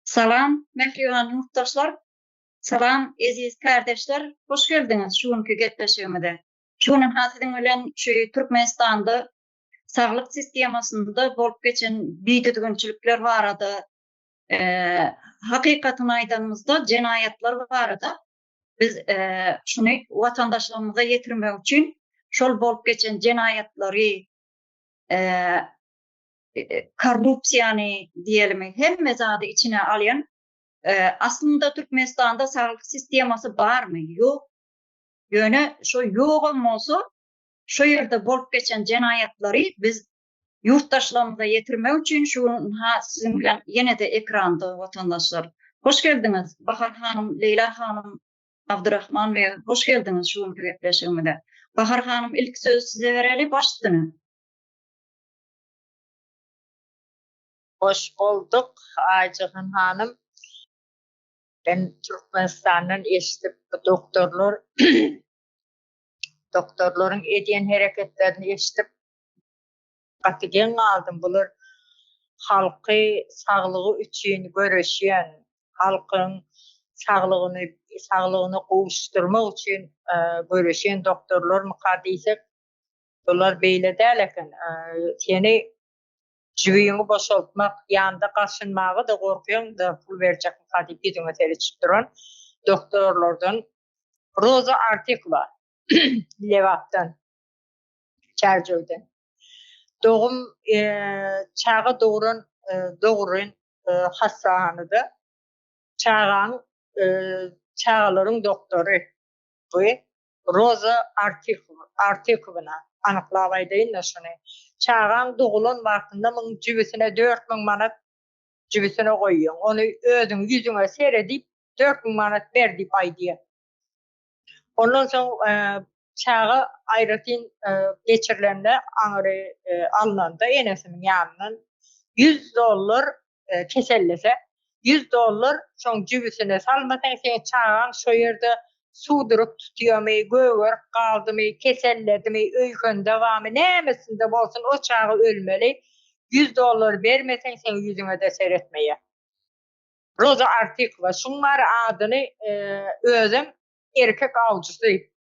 Salam mähriban ýurtdaşlar! Salam eziz kärdeşler! Hoş geldiňiz şu günki gepleşigimize. Şu gün ha siziň bilen şu Türkmenistanda saglyk sistemasynda bolup geçen bidüzgünçilikler barada hakykatyny aýdanymyzda jenaýatlar barada biz şuny watandaşlarymyza ýetirmek üçin şol bolup geçen jenaýatlary korrupsiýany diýelimi hemme zady içine alýan aslynda Türkmenistanda saglyk sistemasy barmy? Ýok. Ýöne şo ýogam bolsa şo ýerde bolup geçen jenaýatlary biz ýurtdaşlarymyza ýetirmek üçin şu gün ha siziň bilen ýene-de ekranda watandaşlar. Hoş geldiňiz Bahar hanym, Leýla hanym, Abdurahman beg hoş geldiňiz şu günki gepleşigimize. Bahar hanym ilki sözi size bereli baş üstüne. Hoş bolduk Aýjahan hanym. Men Türkmenistandan eşidip bu doktorlar doktorlaryň edýän hereketlerini eşidip gaty geň galdym. Bular halky saglygy üçin göreşýän, halkyň saglygyny saglygyny gowuşdyrmak üçin göreşýän doktorlarmyka diýsek, bular beýle däl eken. Seni jübiňi boşaltmak, ýanda gaşynmaga-da gorkýaň-da pul berjekmika diýip ýüzüňe seredişip duran doktorlardan Roza Artykowa Lebapdan, Çärjewden. Dogum çaga dogran doguryn hassahanada çagaň çagalaryň doktory bu Roza Artykowna anyklap aýdaýyn-da şuny. Çagaň dogulan wagtynda muň jübüsine 4000 manat jübüsine goýýaň. Ony özüň ýüzüňe seredip 4000 manat ber diýip aýdýar. Ondan soň çaga aýratyn geçirilende aňry alnanda enesiniň ýanyndan 100 dollar kesellese, 100 dollar şoň jübüsine salmasaň seň çagaň şo ýerde suduryk tutýamy, gögerip galdymy, keselledimi, öýkende barmy, nämesinde bolsun o çaga ölmeli, 100 dollar bermeseň seň ýüzüňe-de seretmeýär. Roza Artykowa, şuň bary adyny özem erkek awjysy.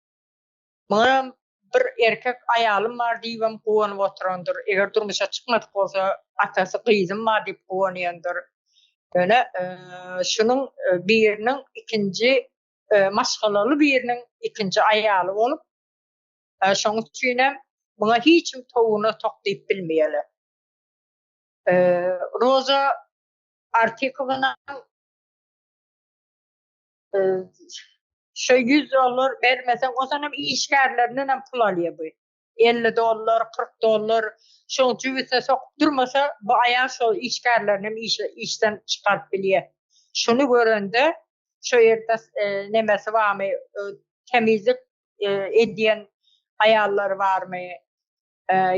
Muňam bir erkek aýalym bar diýibem guwanyp oturandyr. Eger durmuşa çykmadyk bolsa, atasy gyzym bar diýip guwanýandyr. Ýöne şunuň biriniň ikinji maşgalaly biriniň ikinji aýaly bolup, şoň üçinem muňa hiç kim towugyna tok diýip bilmeýärler. Roza Artykowanyň Şo 100 dollar bermeseň, onsoňam işgärlerinden hem pul alýar bu. 50 dollar, 40 dollar şoň jübüsine sokup durmasa, bu aýal şol işgärlerini hem işden çykaryp bilýär. Şuny görende şo ýerde nemesi barmy, temizlik edýän aýallar barmy,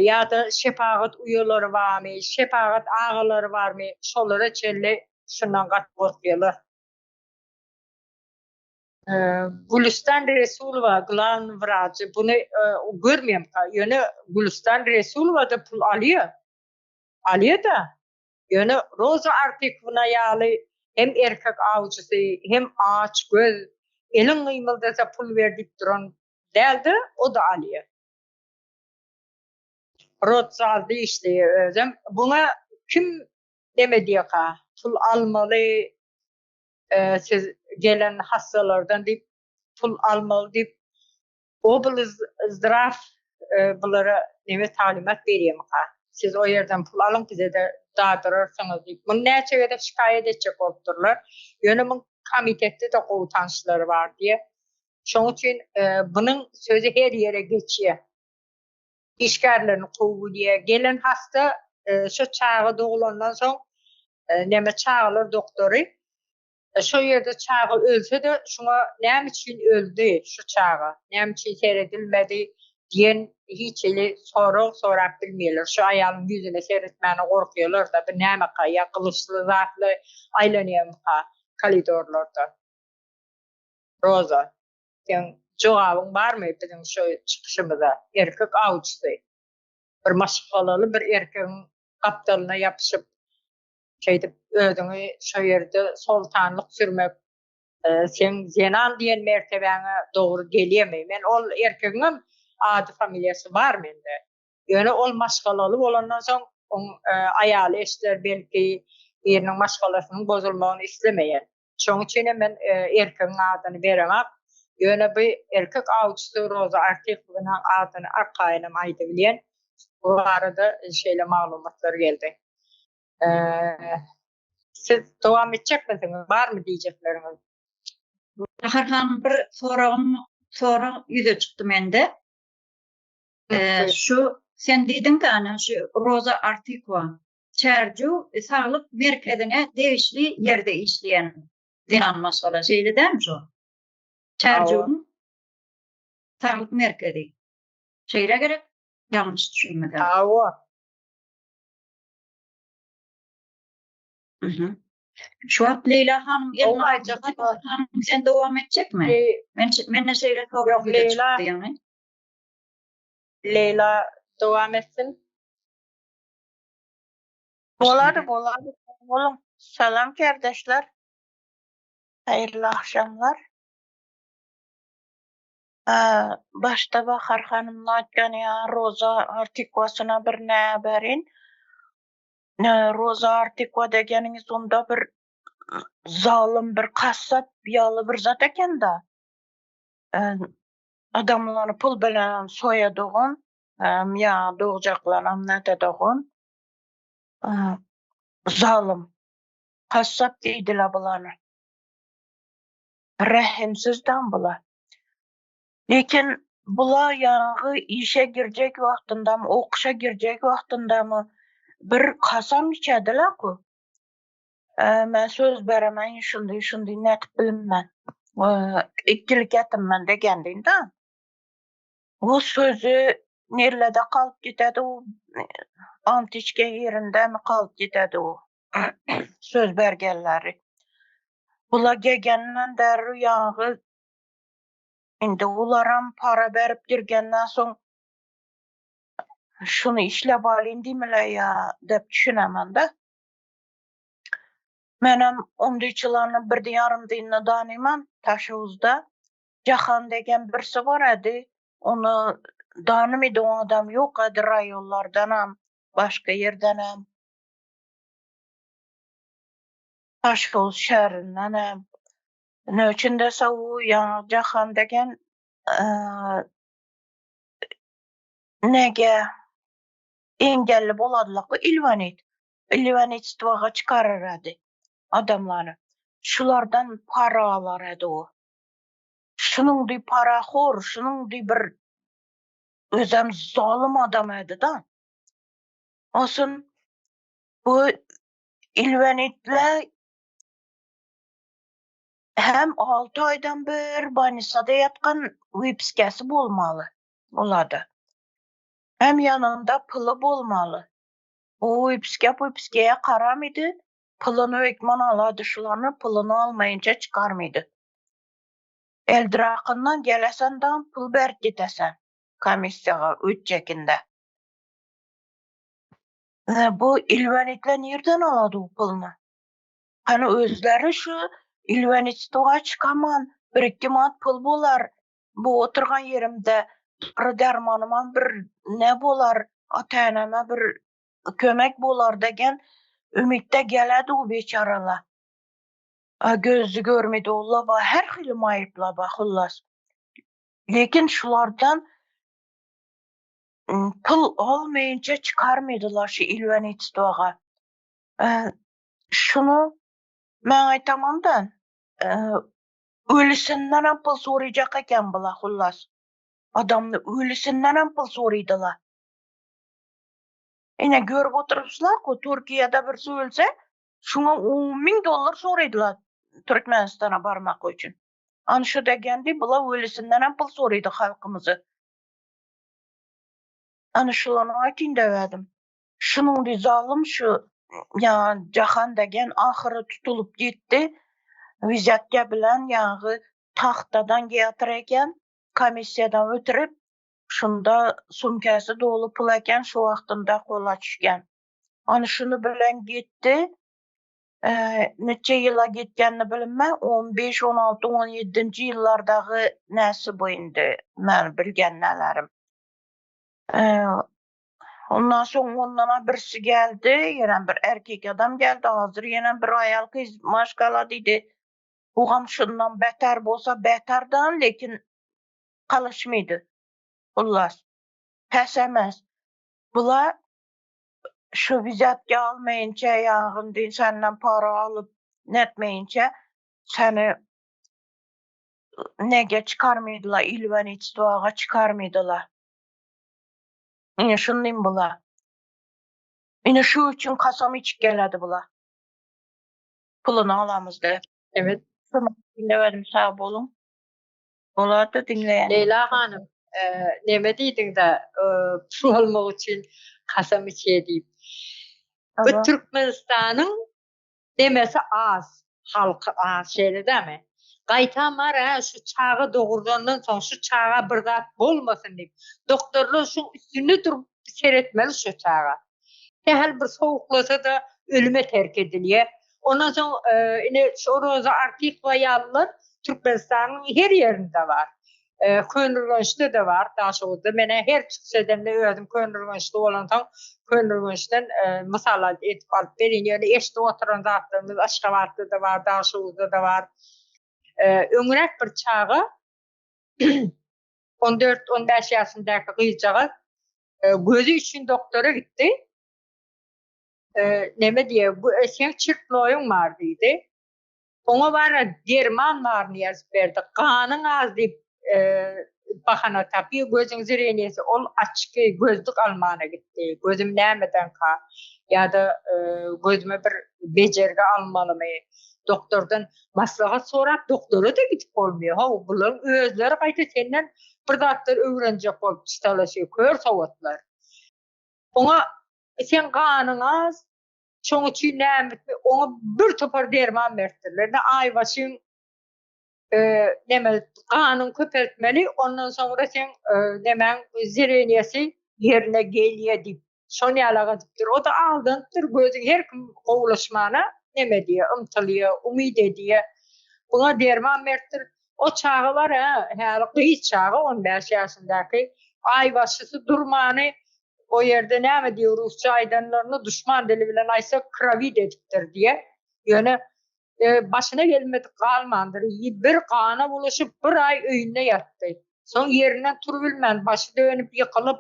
ýa-da şepagat uýalary barmy, şepagat agalary barmy, şolara çenli şundan gaty gorkýarlar. Gülüstan Resulowa glawny wrajy buny görmeýänka, ýöne Gülüstan Resulowa da pul alýar. Alýar-da. Ýöne Roza Artykowna ýaly hem erkek awjysy, hem aç göz, eliň gymyldasa pul ber diýip duran däl-de, o-da alýar. Rodzalda işleýär özem. Buňa kim neme diýýärka, pul almaly, siz gelen hassalardan diýip pul almaly diýip oblzdraw bulara neme taglymat berýärmika? Siz o ýerden pul alyň bize-de dadyrarsyňyz diýip. Muny näçe gezek şikaýat etjek bolupdyrlar. Ýöne muň komitetde-de gowy tanyşlary bar diýýär. Şoň üçin bunuň sözi her ýere geçýär. Işgärlerini kowdy diýýär. Gelen hassa şo çaga dogulandan soň neme çagalar doktory şo ýerde çaga ölse-de şuňa näme üçin öldi şu çaga, näme üçin seredilmedi diýen hiç hili sorag sorap bilmeýärler. Şu aýalyň ýüzüne seretmäne gorkýarlar-da, bu nämeka ýa gylyçly zatly aýlanýarmyka koridorlarda. Roza, seň jogabyň barmy biziň şu çykyşymyza? Erkek awçysy. Bir maşgalaly bir erkegiň gapdalyna ýapyşyp, şeýdip özüňi şo ýerde soltanlyk sürmek seň zenan diýen mertebäňe dogry gelýärmi? Men ol erkegiňem ady familiýasy bar mende. Ýöne ol maşgalaly bolandan soň oň aýaly eşider belki biriniň maşgalasynyň bozulmagyny islemeýän. Şoň üçin hem men erkegiň adyny beremak. Ýöne bu erkek awçysy Roza Artykowanyň adyny arkaýynam aýdybilýän. Bu barada şeýle maglumatlar geldi. Siz dowam etjekmisiňiz? Barmy diýjekleriňiz? Bahar hanym bir soragym sorag ýüze çykdy mende. Şu sen diýdiň ana şu Roza Artykowa Çärjew saglyk merkezine degişli ýerde işleýän zenan maşgala şeýle dälmi şo? Çärjewiň saglyk merkezi. Şeýle gerek? Ýalňyş düşünmesem. Hawa. Şu wagt Leýla hanym elini aýjak hanym sen dowam etjekmi? Men mende şeýle sorag ýüze çykdy ýaňy. Leýla dowam etsin. Bolady bolady sag boluň. Salam kärdeşler. Haýyrly agşamlar. Başda Bahar hanymyň aýtýany ýaly Roza Artikowasyna bir nä berin. Roza Artikowa degeniňiz onda bir zalym bir kassap ýaly bir zat eken-da. Adamlary pul bilen soýadygan, ýa dogjaklaram nätedogan. Zalym. Kassap diýdiler bulany. Rehimsiz dam bular. Lekin bular ýaňy işe girjek wagtyndamy, okuşa girjek wagtyndamy bir kasam içediler-ku. Men söz beremen şundy şundy nätip bilinmen. Ikkilik ýatymman degendiň-da. Bu sözi nirlede galyp gidedi u ant içgen ýerindemi galyp gidedi u söz bergenleri. Bula gegenden derrew ýaňy indi ularam para berip girgenden soň şuny işläp alyň diýmele ýa dep düşünemende. Menem ondyçylany birdi ýarymdyny danyman Taşowuzda. Jahan degen birsi bar edi. Ony danymydy o adam ýok edi raýonlardanam, başga ýerdenem. Taşowuz şäherindenem. Ne üçin dese u ýaňy Jahan degen nege engelli boladylar ilwanit. Ilwanitstwaga çykarar edi adamlary. Şulardan para alar edi o. Şunuň diý parahor, şunuň diý bir özem zalym adam edi-da. Olsun bu ilwenitler hem 6 aýdan bir bolnisada ýatgan wypiskasy bolmaly olada. Hem ýanynda puly bolmaly. O wypiska wypiskaya karamydy, pulyny hökman alady şulany pulyny almaýynça çykarmydy. Eldirakyndan gelesen dam pul berip gidesen komissiýaga ötjekinde. Bu ilwenitler nirden alady bu puluny? Hany özleri şu ilwenitstwa çykaman bir-iki manat pul bolar bu oturgan ýerimde dary dermanymam bir ne bolar ata-eneme bir kömek bolar degen ümitde geledi u beçaralar. Gözü görmedi olla bar, her hili maýyplar bar hullas. Lekin şulardan pul almaýynça çykarmadylar şu ilwenitstwaga. Şunu men aýtamam-da, ölüsindenem pul soraýjak eken bular hullas. Adamny ölüsindenem pul soraýdylar. Ine görüp oturypsylar-ku, Türkiýede birisi ölse, Şuňa 10 000 dollar soraýdylar Türkmenistana barmak üçin. Ana şu degendi bula ölüsinden hem pul soraýdy halkymyzy. Ana şulany aýtyn dewädim. Şunuň di zalym şu ýa Jahan degen ahyry tutulyp gitdi. Wizatga bilen ýaňy tagtadan geýatyr eken, komissiýadan ötürip, şunda sumkasy doly pul eken, şu wagtynda gola düşgen. Ana şuny bilen gitdi. Neçe ýyla gitgenini bilinmän, 15, 16, 17-nji ýyllardagy näsi bu indi meni bilgen nälerim. Ondan soň ondan birisi geldi, ýene bir erkek adam geldi, hazir ýene bir aýal gyz maşgala diýdi. Bugam şundan beter bolsa beterdan, lekin kalyşmydy. Hullas, pes emes. Bular şu wizatga almaýynça, ýagny senden para alyp netmeýinçe seni nege çykarmydylar, ilwenitstwaga çykarmydylar. Ine şundyň bular. Ine şu üçin kasam içip geledi bular. Puluny alamyz diýip. Evet. Dinlemedim sag boluň. Olar-da diňleýän. Leýla hanym, neme diýdiň-de, pul almak üçin kasam içýä diýip. Bu Türkmenistanyň nemesi az, halky az, şeýle dämi? Gaýtam bar-a, şu çaga dogurlandan soň şu çaga bir zat bolmasyn diýip, doktorlar şuň üstünde durup seretmeli şu çaga. Sähel bir sowuklasa-da ölüme terk edilýär. Ondan soň ine şu Roza Artykowa ýalylar Türkmenistanyň her ýerinde bar. Köneürgençde-de bar, Daşoguzda. Men-ä her çykyş edemde özüm Köneürgençli bolansoň, Köneürgençden mysal edip alyp berýän. Ýöne eşidip oturan zatlarymyz Aşgabatda-da bar, Daşoguzda-da bar. Öňräk bir çaga 14, 15 ýaşyndaky gyzjagaz gözi üçin doktora gitdi. Neme diýýär, bu seň çirtnoýuň bar diýdi. Oňa bara derman baryny ýazyp berdi. Ganyň az diýip bahana tapýar, gözüň zreniýesi ol açky gözlük almana gitdi. Gözüm nämedenka ýa-da gözüme bir bejergi almalymy? Doktordan maslahat sorap doktora-da gidip bolmaýar. How, bularyň özleri gaýta senden bir zatlar öwrenjek bolup çytalaşýar, kör sowatlar. Oňa seň ganyň az, şoň üçin näme oňa bir topar derman beripdirler. Ne aýbaşyň neme ganyň köpeltmeli, ondan soňra seň nemäň zreniýesi ýerine gelýär diýip Şony ýalak edipdir. O-da aldanypdyr, gözi her kim gowulaşmana neme diýýär, ymtylýar, umyt edýär. Buňa derman beripdir. O çaga bar-a, häli gyz çaga, on bäş ýaşyndaky, aýbaşysy durmany o ýerde näme diýýär, rusça aýdanlaryny duşman dili bilen aýtsak, krawid edipdir diýýär. Ýöne başyna gelmedik galmandyr. Bir gana bulaşyp, bir aý öýünde ýatdy. Soň ýerinden turubilmän, başy dönüp, ýykylyp,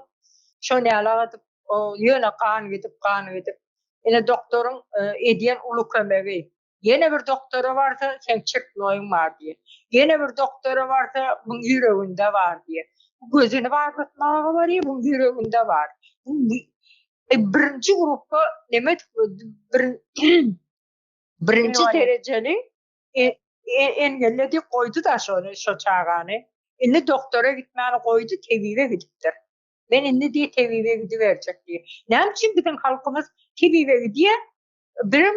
şony ýalak edip, ýöne gan gidip, gan gidip. Ine doktoryň edýän uly kömegi. Ýene bir doktora barsa, seň çirknoýuň bar diýýär. Ýene bir doktora barsa, muň ýüreginde bar diýýär. Gözüni barlatmaga barýar, muň ýüreginde bar. Birinji gruppa neme bir Birinji derejeli engelledi goýdy-da şony, şo çagany. Indi doktora gitmäni goýdy, tebibe gidipdir. Men indi diýe tebibe gidiberjek diýe. Näme üçin biziň halkymyz tebibe gidýär? Birem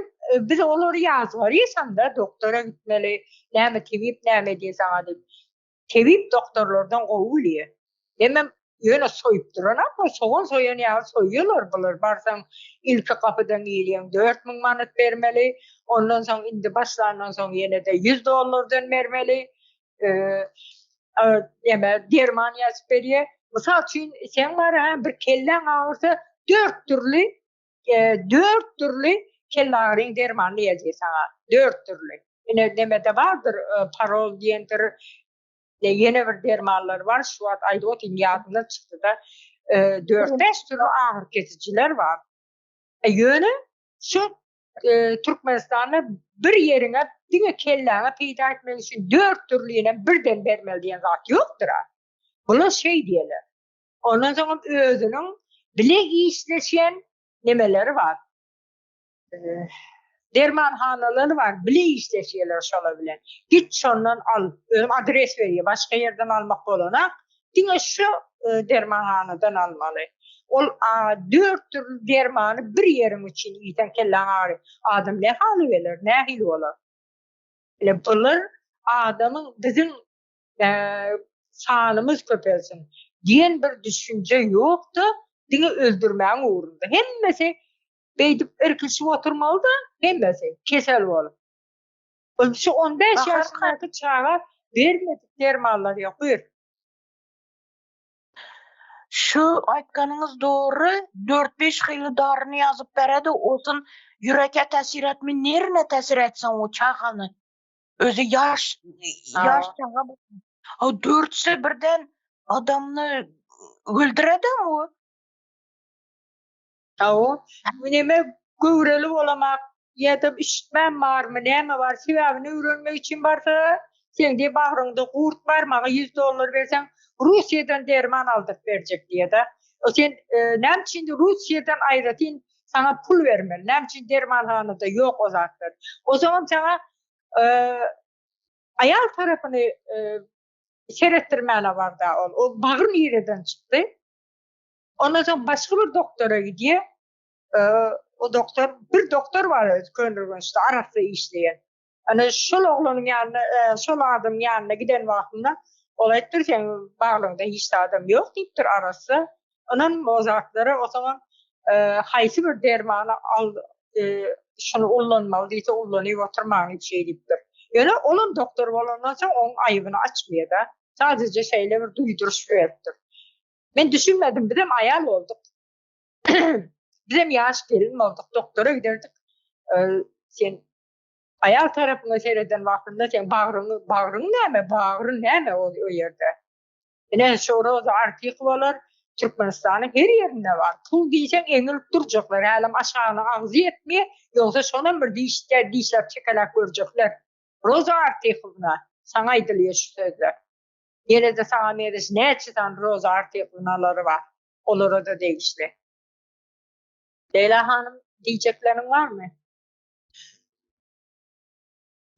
biz olary ýazgarýasam-da, doktora gitmeli, näme tebip näme edýär saňa diýip. Tebip doktorlardan gowy bilýär. Hemem ýöne soýup duranaklar, sogan soýan ýaly soýýarlar bular. Barsaň ilki gapydan girýäň 4000 manat bermeli, ondan soň indi başlandan soň ýene-de 100 dollardan bermeli. Näme derman ýazyp berýär. Mysal üçin seň bar ha bir kelläň agyrsa dört dürli dört dürli kellagyryň dermanyny ýazýar saňa. Dört dürli. Ine nemede bardyr, parol diýendir, ýene bir dermanlar bar, şu wagt aýdyp otyryn ýadymdan çykdy-da. Dört-bäş dürli agyry kesijiler bar. Ýöne şu Türkmenistanda bir ýeriňe diňe kelläňe peýda etmek üçin dört dürlinem birden bermeli diýen zat ýokdur-a. Bular şeý diýerler. Ondan soňam özüniň bile işleşýän nemeleri bar. Dermanhanalary bar, bile işleşýärler şolar bilen. Git şondan al, özüm adres berýär, başga ýerden almak bolanak, diňe şu dermanhanadan almaly. Ol dört dürli dermany bir ýeriň üçin iýseň kelläň agyryp, adam ne haly geler, nähili bolar? Ine bular adamyň biziň sanymyz köpelsin diýen bir düşünje ýokda, diňe öldürmäň ugrunda. Hemmesi. Beýdip irkilişip oturmaly-da hemmesi kesel bolup. Ol şu 15 ýaşyndaky çaga bermedik dermanlar ýok. Buyur. Şu aýtganyňyz dogry, dört-beş hyly daryny ýazyp beredi, olsun ýüreke täsir etmi, nerine täsir etsin o çagany? Özi ýaş, ýaş çaga. O dörtse birden adamny öldüredem o. Hawa, neme göwreli bolamak ýa-da üşütmäm barmy, näme bar, sebäbini öwrenmek üçin barsa, seň diýe bagryňda gurt bar, maňa 100 dollar berseň, Russiýadan derman aldyryp berjek diýe-de. O sen näme üçin Russiýadan aýratyn saňa pul bermeli, näme üçin dermanhanada ýok o zatlar. Ozaňam saňa aýal tarapyny seretdirmäne barda ol. O bagyr nireden çykdy? Ondan soň başga bir doktora gidýär. O doktor, bir doktor bar öz Köneürgençde arassa işleýän. Ana şol oglanyň ýanyna, şol adamyň ýanyna giden wagtynda ol aýtdyr, seň baglyňda hiç zadam ýok diýipdir, arassa. Ynanma o zatlara, o soňam haýsy bir dermany al, şuny ullanmaly diýse ullanyp oturmaň diýip şeý diýipdir. Ýöne olam doktor bolandan soň oň aýybyny açmaýar-da. Sadece şeýle bir duýduryş beripdir. Men düşünmedim, bizem aýal bolduk. Bizem ýaş gelin bolduk, doktora giderdik. Sen aýal tarapyňa sereden wagtynda sen bagryň, bagryň näme, bagry näme ol o ýerde? Ine şu Roza Artykowalar Türkmenistanyň her ýerinde bar. Pul diýseň eňilip durjaklar, hälem aşagyna agzy ýetmeýär, ýogsa şonam bir dişde dişläp çekeläp görjekler. Roza Artykowna, saňa aýdylýar şu sözler. Ýene-de saňa meňzeş näçe sany Roza Artykownalary bar. Olara-da degişli. Leýla hanym, diýjekleriň barmy?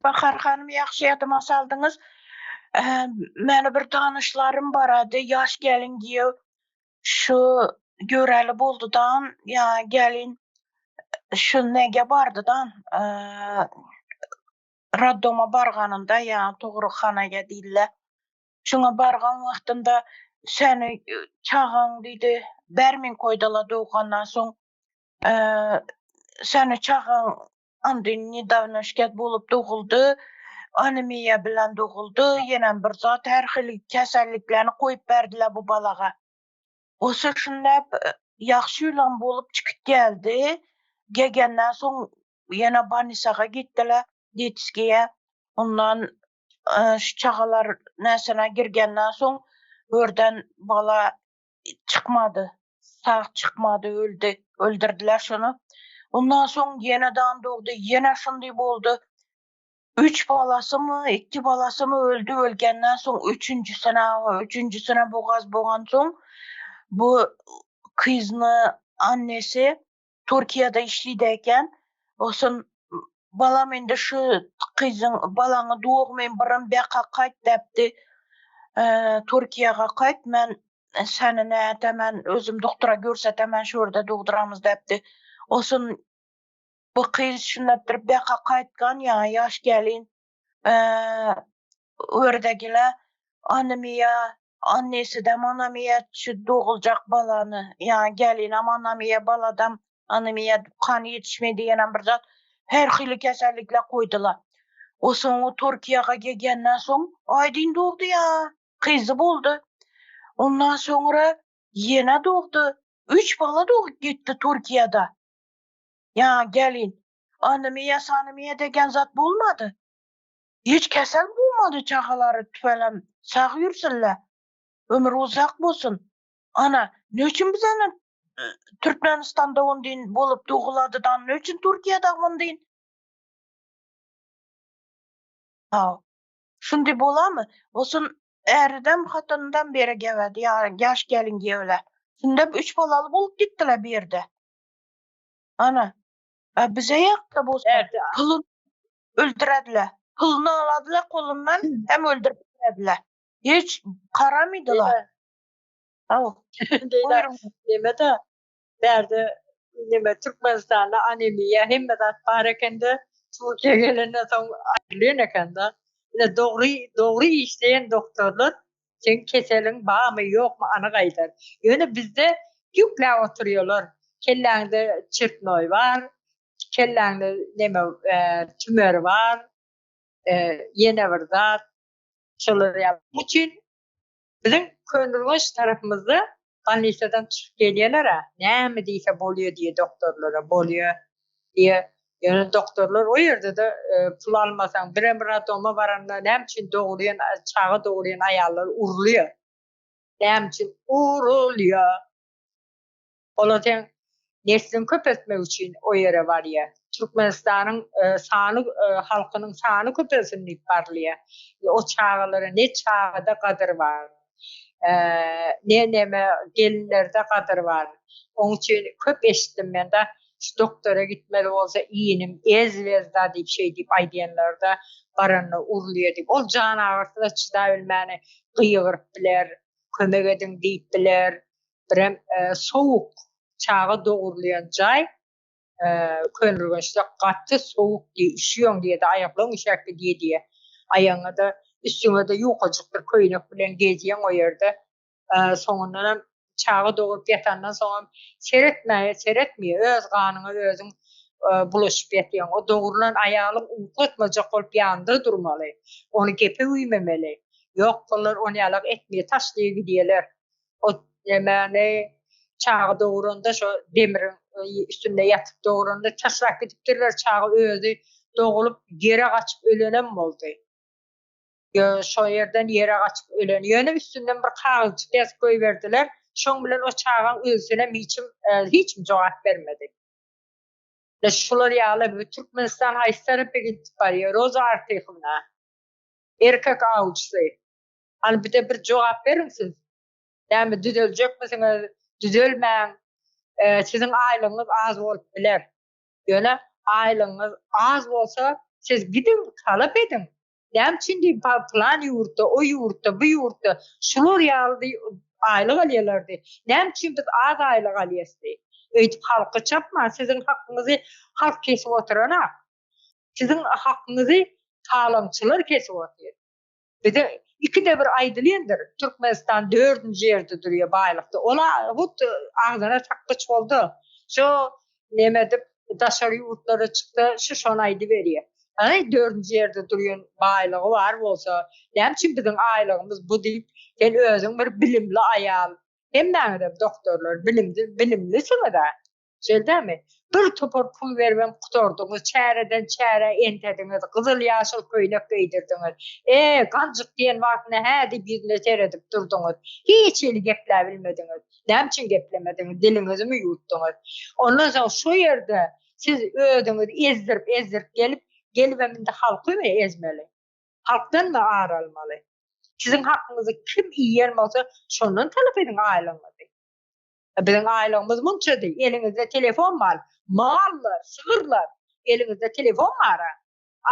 Bahar hanym ýagşy ýadyma saldyňyz. Meni bir tanyşlarym barady, ýaş gelin giýew şu göreli boldudan, ýa gelin şu nege bardydan, Raddoma barganynda ýa togrukhanaga diýdiler. Şoňa bargan wagtynda seni çagaň diýdi, bermin koýdala doggandan soň seni çagaň andy nedawno şikes bolup doguldy, anemiýa bilen doguldy, ýenem bir zat her hili keselliklerini koýup berdiler bu balaga. Bolsa şundap ýagşy ýylan bolup çykyp geldi. Gelgenden soň ýene bolnisaga gitdiler, detskiýe. Ondan şu çagalar näsine girgenden soň örden bala çykmady. Sag çykmady, öldi. Öldürdiler şony. Ondan soň ýene dan dogdy, ýene şundy boldy. Üç balasymy, iki balasymy öldi, ölgenden soň üçünjisine, üçünjisine bogaz bogansoň bu kyzyny annesi Türkiýede işlidi eken. Olsun balam indi şu kyzyň balaňy dogmaýyn birim beka gaýt däpdi. Türkiýege gaýt men seni nädemen özüm doktora görsetemen şu ýerde dogduramyz däpdi. Olsun Bu gyz şundatdyr beka gaýtgan ýa ýaş gelin ördegile anemiýa annesidem anemiýa şu doguljak balany ýa gelinem anemiýa baladam anemiýa kan ýetişmedi ýenem bir zat her hili kesellikler koýdular. O soň o Türkiýäge gelgenden soň aýdyn dogdy ýa gyzy boldy. Ondan soňra ýene dogdy. Üç bala dogup gitdi Türkiýede. Ýa gelin, anemiýa sanemiýa degen zat bolmady. Hiç kesel bolmady çagalary tüwelem sag ýürsünler. Ömri uzak bolsun. Ana, ne üçin bizene Türkmenistanda ondin bolup doguladydan ne üçin Türkiýede ondin? Haw. Şundi bolamy? Olsun äridem hatyndan beri gebedi ýa ýaş gelin giýewler. Şunda üç balaly bolup gitdiler bir ýerde. Ana, a bize ýakda bolsa puluny öldürediler. Puluny aladylar kolundan hem öldürip bitirediler. Hiç garamydylar. Hawa. Neme-de bärde neme Türkmenistanda anemiýa hemme zat bar ekende Türkiýä gelenden soň aýrylan ekende. Ine dogry dogry işleýän doktorlar seň keseliň barmy ýokmy anyk aýdar. Ýöne bizde ýükläp oturýarlar. Kelläňde çirtnoý bar, kelläňde neme tümer bar, ýene bir zat. Şolar ýaly. Munuň üçin biziň Köneürgenç tarapymyzda bolnisadan çykyp gelýärler-ä, näme diýse bolýa diýýär doktorlara, bolýa diýýär. Ýöne doktorlar o ýerde-de pul almasaň, birem radoma baranda näme üçin dogurýan, çaga dogurýan aýallar urulýar? Näme üçin urulýar? Olar seň nesliňi köpeltmek üçin o ýere barýar. Türkmenistanyň sany halkynyň sany köpelsin diýip barylýar. O çagalara ne çagada gadyr bar, ne neme gelinlerde gadyr bar. Oň üçin köp eşitdim men-de, şu doktora gitmeli bolsa inim ezbezda diýip şeý diýip aýdýanlarda baranda urulýar diýip. Ol jan agyrsyna çydabilmäni gygyryp biler, kömek ediň diýip biler. Birem sowuk çaga dogrulýan jaý Köneürgençde gaty sowuk diýe üşüýäň diýedi aýaklaň üşäp gidýä diýe. Aýagyňa-da üstüňe-de ýukajyk bir köýnek bilen gezýäň o ýerde. Soňundanam çaga dogrup ýatandan soňam seretmäge seretmeýär. Öz ganyňa özüň bulaşyp ýatýaň. O dogrulan aýalyň uklatmajak bolup ýanynda durmaly. Ony gepe güýmemeli. Ýok, olar ony ýalak etmeýär, taşlaýar gidýärler. O nämäni çaga dogranda şo demiriň üstünde ýatyp dogranda taşlap gidipdirler, çaga özi dogulyp ýere gaçyp ölenem boldy. Ýö şo ýerden ýere gaçyp ölen. Ýöne üstünden bir kagyzjyk ýazyp goýberdiler. Şoň bilen o çagaň ölsünem hiç kim hiç kim jogap bermedi. Ine şular ýaly bu Türkmenistan haýsy tarapa gidip barýar Roza Artyhowna? Erkek awçysy. Hany bize bir jogap beriň siz. Näme düzeljekmisiňiz, düzelmäň. Siziň aýlygyňyz az bolup biler. Ýöne aýlygyňyz az bolsa, siz gidiň, talap ediň. Näme üçin diýip, pylan ýurtda, o ýurtda, bu ýurtda şular ýaly diý aýlyk alýarlar diý. Näme üçin biz az aýlyk alýas diý. Öýdüp halky çapman, siziň hakyňyzy halk kesip oturanok. Siziň hakyňyzy talaňçylar kesip otyr. Bize ikide bir aýdylýandyr, Türkmenistan dördünji ýerde durýar baýlykda. Ol-a hut agzyna sakgyç boldy. Şo neme edip daşary ýurtlara çyksa, şu şony aýdyberýär. Aý, dördünji ýerde durýan baýlygy bar bolsa, näme üçin biziň aýlygymyz bu diýip, sen özüň bir bilimli aýal, hemmäňizem doktorlar, bilimli, bilimlisiňiz-ä. Şeýle dälmi? Bir topar pul beribem gutardyňyz, çäreden çärä entediňiz, gyzyl-ýaşyl köýnek geýdirdiňiz. E, ganjyk diýen wagtyna hä diýip ýüzüne seredip durduňyz. Hiç hili gepläbilmediňiz. Näme üçin geplemediňiz? Diliňizimi ýuwutdyňyz? Ondan soň şu ýerde siz özüňizi ezdirip-ezdirip gelip, gelibem indi halkymy ezmeli? Halkdanmy ar almaly? Siziň hakyňyzy kim iýen bolsa, şondan talap ediň aýlygyňyzy. Biziň aýlygymyz munça diý, eliňizde telefon bar. Mallar, sygyrlar, eliňizde telefon bar-a.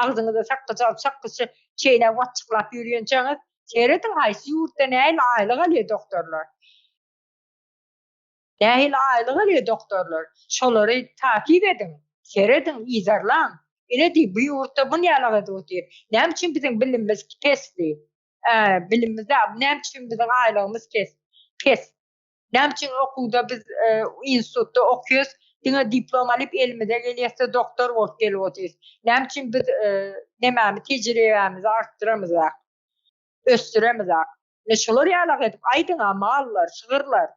Agzyňyza sakgyç alyp, sakgyçy çeýnäp watjyklap ýörýänçäňiz, serediň haýsy ýurtda nähili aýlyk alýar doktorlar. Nähili aýlyk alýar doktorlar. Şolary takyp ediň, serediň, yzarlaň. Ine diý, bu ýurtda bunýalak edip otyr. Näme üçin biziň bilimimiz pes diý. Bilimimiz däl, näme üçin biziň aýlygymyz kes, pes. Näme üçin okuwda biz institutda okýas, diňe diplom alyp elimize gelýäsde doktor bolup gelip otyrys. Näme üçin biz nemämi tejribämizi artdyramyzak, ösdüremizak. Ine şular ýalak edip aýdyňa mallar, sygyrlar.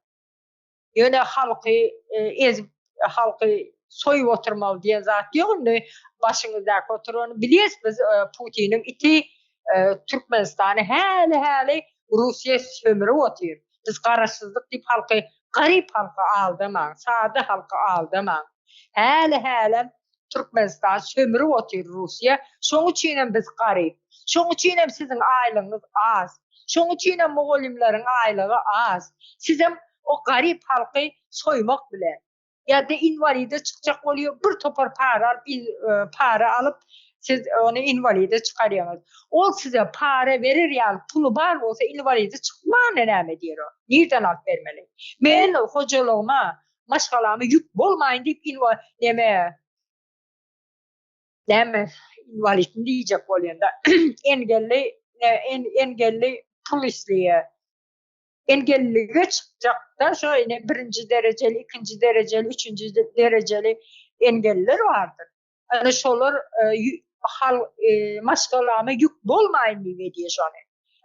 Ýöne halky ezip, halky soýup oturmaly diýen zat ýok indi başyňyzdaky oturany bilýäs biz Putiniň iti Türkmenistany häli-häli Russiýa sömürip otyr. Biz garaşsyzlyk diýip halky garyp halky aldamaň, sada halky aldamaň. Häli-hälem Türkmenistan sömürip otyr Russiýa. Şoň üçinem biz garyp. Şoň üçinem siziň aýlygyňyz az. Şoň üçinem mugallymlaryň aýlygy az. Sizem o garyp halky soýmak bilen. Ýa-da inwalide çykjak bolýar, bir topar para alyp, para alyp, siz ony inwalide çykarýaňyz. Ol size para berer ýaly puly bar bolsa inwalide çykmany näme edýär o? Nirden alyp bermeli? Men hojalygyma, maşgalama ýük bolmaýyn diýip inwa neme näme inwalidmi diýjek bolýan-da. Engelli engelli pul isleýär. Engellilige çykjakda şo ine birinji derejeli, ikinji derejeli, üçünji derejeli engeller bardyr. Ana şolar e, hal e, maşgalama ýük bolmaýyn diýip edýär şony.